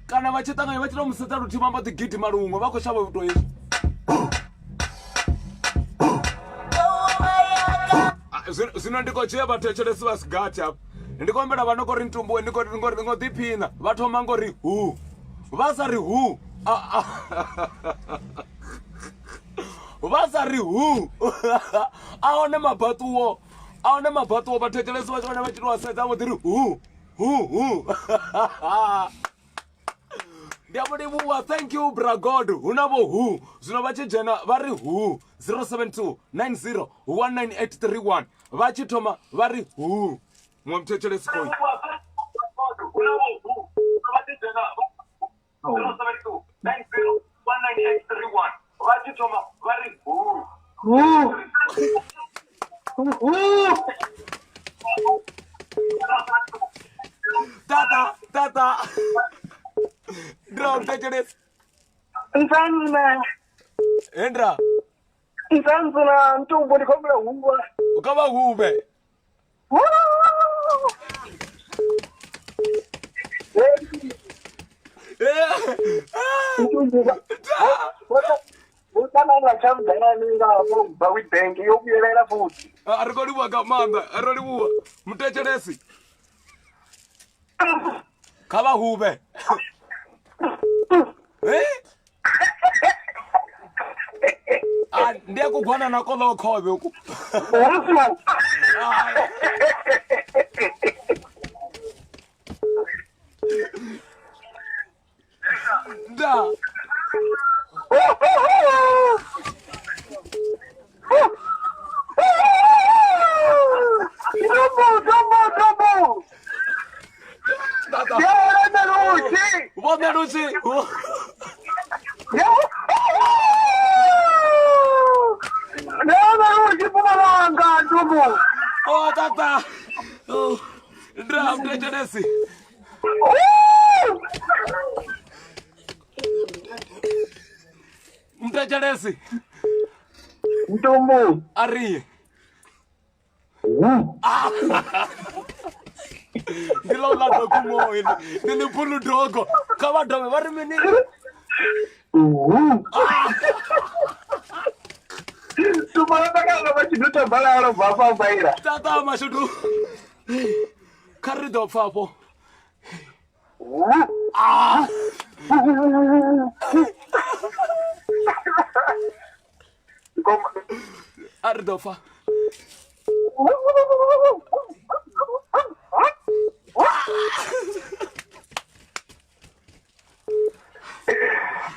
kana vha tshi ṱanganya vha tshi to musedza luthihi vha mbo ḓi gidima luṅwe vha khou shavha u to hezwi. Zwino ndi khou dzhia vhathetshelesi vha si gathi hafha, ndi khou humbela vha no khou ri ntumbuwe, ndi khou ḓiphina vha thoma ngori hu vha sa ri hu vha sa ri hu a hone mabaṱuwo, a hone mabaṱuwo. Vhathetshelesi vha vhane vha tshi to sedza vho ḓi ri hu hu hu. Ndi a livhuwa, thank you bra God. Hu na vho hu zwino vha tshi dzhena vha ri hu 072 90 19831 vha tshi thoma vha ri hu. Muṅwe muthetshelesi khoyu. Tata tata ndra muthetshelesi. Nsanzuna. Endra. Nsanzuna ntumbu, ndi khou humbula huvha. Kha vha huvhe. Vho ṱangana tsha vhuḓalani nga hafho bva Witbank yo vhuyelela futhi. Ri khou livhuwa nga maanḓa, ro livhuwa muthetshelesi. Kha vha huvhe. Ndi a kugwana na koḽo khovhe uku. Nda. Ntumbu, ntumbu, ntumbu. Tata. Ndi vho Ṋelutshi. Vho Ṋelutshi. Ndi vho Ṋelutshi Mpumalanga ntumbu. Oh, tata. Oh, nda mthetshelesi. Mthetshelesi. Ntumbu. A ri ye. Ndi ḽa uḽa dogo heḽi. Ndi ḽi buludogo. Kha vha dovhe vha ri mini? Ntumbu ndo takala vha tshi duta balalo bva afha baila. Tata mashudu. Kha ri ḓo pfa afho. Ah! A ri ḓo pfa.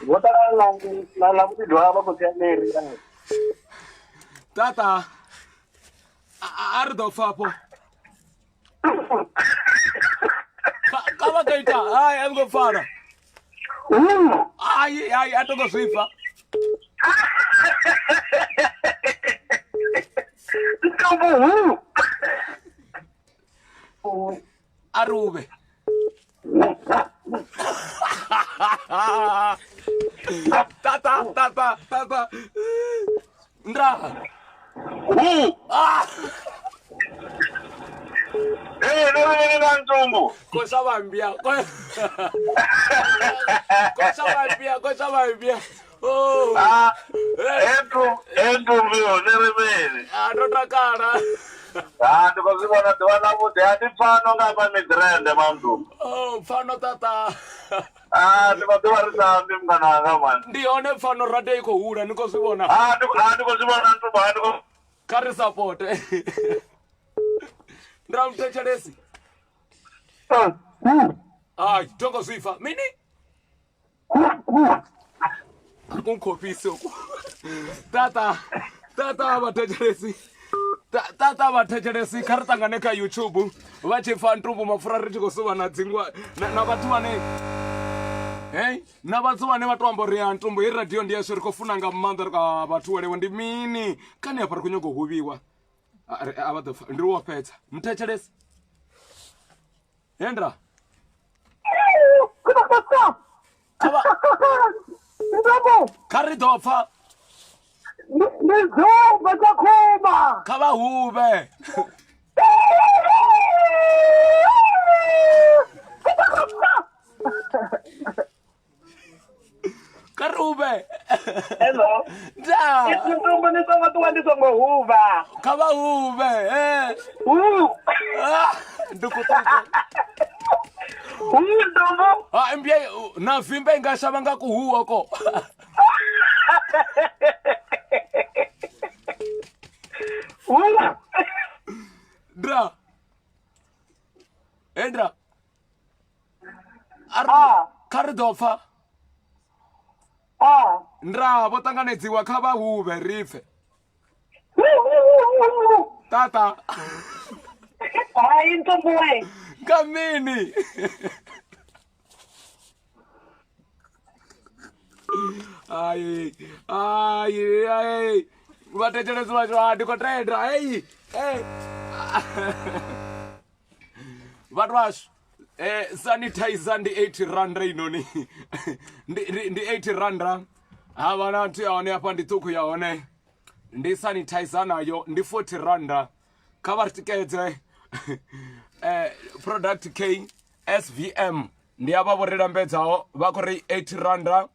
Vho ṱangana na na vhudwa vha khotsi a Mary. Tata. A ri ḓo pfa afho. Kha vha ḓo ita hai a ngo pfala. Ai ai a tongo zwi pfa. Ntumbu hu. A ri uvhe. Tata tata tata. Nda. Hu. Ah. Eh, no no no ntumbu. Kosa vambia. Kosa vambia, kosa vambia. Oh. Ah. Entu, entumbu yo ne ri mini. Ah, ndo takala. Ah, ndi khou zwi vhona ḓuvha ḽa vhuḓi a ndi pfano nga hafha Midrand mandu. Oh, pfano tata. Ah, ndi maḓuvha ri sa ambi mngana wanga mani. Ndi hone pfano radio i khou hula, ni khou zwi vhona. Ah, ndi ah, ndi khou zwi vhona ntumbu, ah, ndi khou Kha ri sapote. Nda muthetshelesi. Ai, tongo zwi pfa. Mini? Kunkhofhisi uku. Tata, tata vhathetshelesi. Tata vhathetshelesi kha ri ṱangane kha YouTube vha tshi pfa ntumbu mapfura ri tshi khou suvha na dzingwa na vhathu vhane hey na vhathu vhane vha to amba uri ya ntumbu hei radio ndi yashu ri khou funa nga maanḓa ri ah, vhathu welewe ndi mini kani hafha ri khou nyanga u huvhiwa A ri- a vha ḓo pfa ndi wo fhedza muthetshelesi hendra kha vha kha ri ḓo pfa Ndi dzumba tsha khuma. kha vha huvhe kha ri huvhe Hello. nda Ipfi ntumbu ni songo ṱuwa ndi songo huvha. kha vha huvhe eh. Hu. Ah, ndi khou ṱoḓa Hu ntumbu. Ah, mbye na vimba i nga shavha nga kuhuwa ko Hu. ndra endra A ri- Ah. kha ri ḓo pfa Ah. ndra vho ṱanganedziwa kha vha huvhe ri pfe tata Hai ntumbu we. nga mini ai ai ai vhathetshelesi vhashu a ndi khou tenda ei ei vhathu vhashu eh, sanitizer ndi 80 randa inoni ndi, ndi, ndi 80 randa havha na nthu ya hone hafha ndi ṱhukhu ya hone ndi sanitizer nayo ndi 40 randa kha vha ri tikedze eh, product k svm ndi avha vho ri lambedzaho vha khou ri 80 randa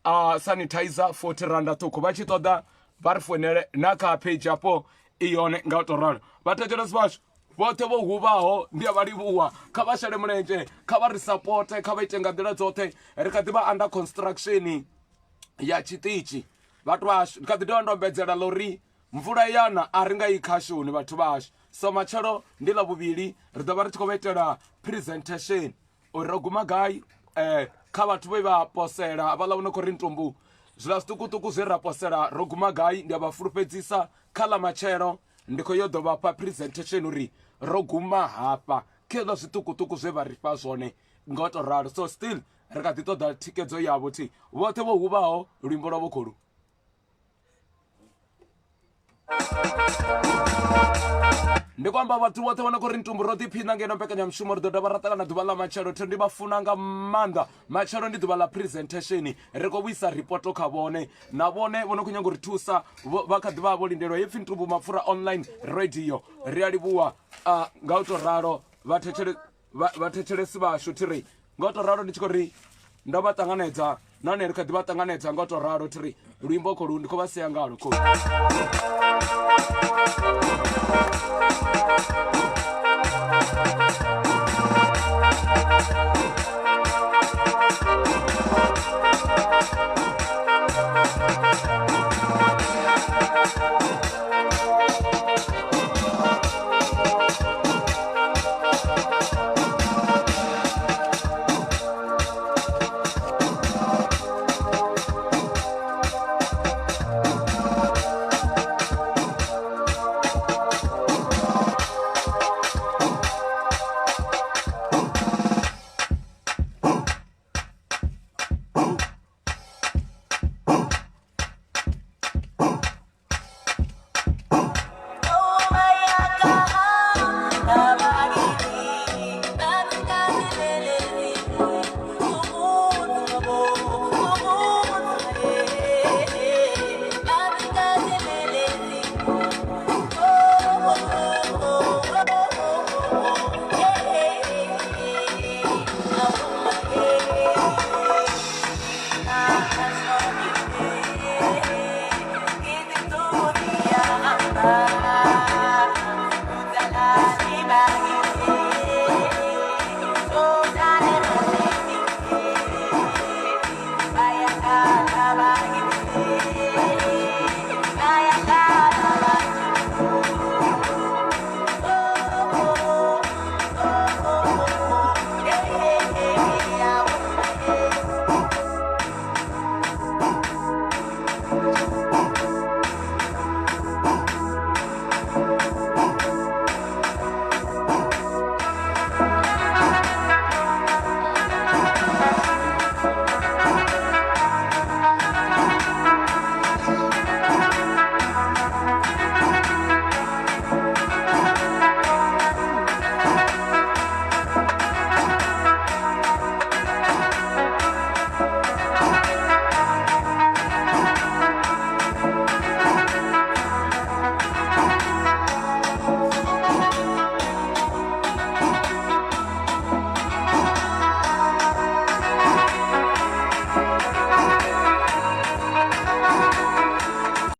uh, sanitizer 40 randa ṱhukhu vha tshi ṱoḓa vha ri founele na kha page afho i yone nga u tou ralo vhathetshelesi vhashu vhoṱhe vho huvhaho ndi a vha livhuwa kha vha shele mulenzhe kha vha ri sapote kha vha ite nga nḓila dzoṱhe ri kha ḓi vha under construction ya tshiṱitshi vhathu vhashu ndi kha ḓi dovha ndo ombedzela ḽa uri mvula yana a ri nga i khashoni vhathu vhashu so matshelo ndi ḽa vhuvhili ri ḓo vha ri tshi khou vha itela presentation uri ro guma gai. eh kha vhathu vhe vha posela vhaḽa vho no khou ri ntumbu zwiḽa zwiṱukuṱuku zwe ra posela ro guma gai ndi a vha fulufhedzisa kha ḽa matshelo ndi khou yo ḓo vha fha presentation uri ro guma hafha kha hezwiḽa zwiṱukuṱuku zwe vha ri fha zwone nga u to ralo so still ri kha ḓi ṱoḓa thikedzo yavho thi vhoṱhe vho huvhaho luimbo lwavho kholu Ndi khou amba vhathu vhoṱhe vho no khou ri ntumbu ro ḓiphina ngeno mbekanyamushumo ri ḓo dovha ra ṱangana ḓuvha ḽa matshelo thi ndi vha funa nga maanḓa matshelo ndi ḓuvha ḽa presentation ri khou vhuisa ripoto kha vhone na vhone vho no khou nyanga u ri thusa vha kha ḓivha vho lindelwa hepfi ntumbu mapfura online radio ri a livhuwa nga u tou ralo vhathetshelesi vhashu thi ri nga u tou ralo ndi tshi khou ri ndo vha ṱanganedza nahone ri kha ḓi vha ṱanganedza nga u tou ralo thi ri luimbo kholu ndi khou vha sia ngalo kholu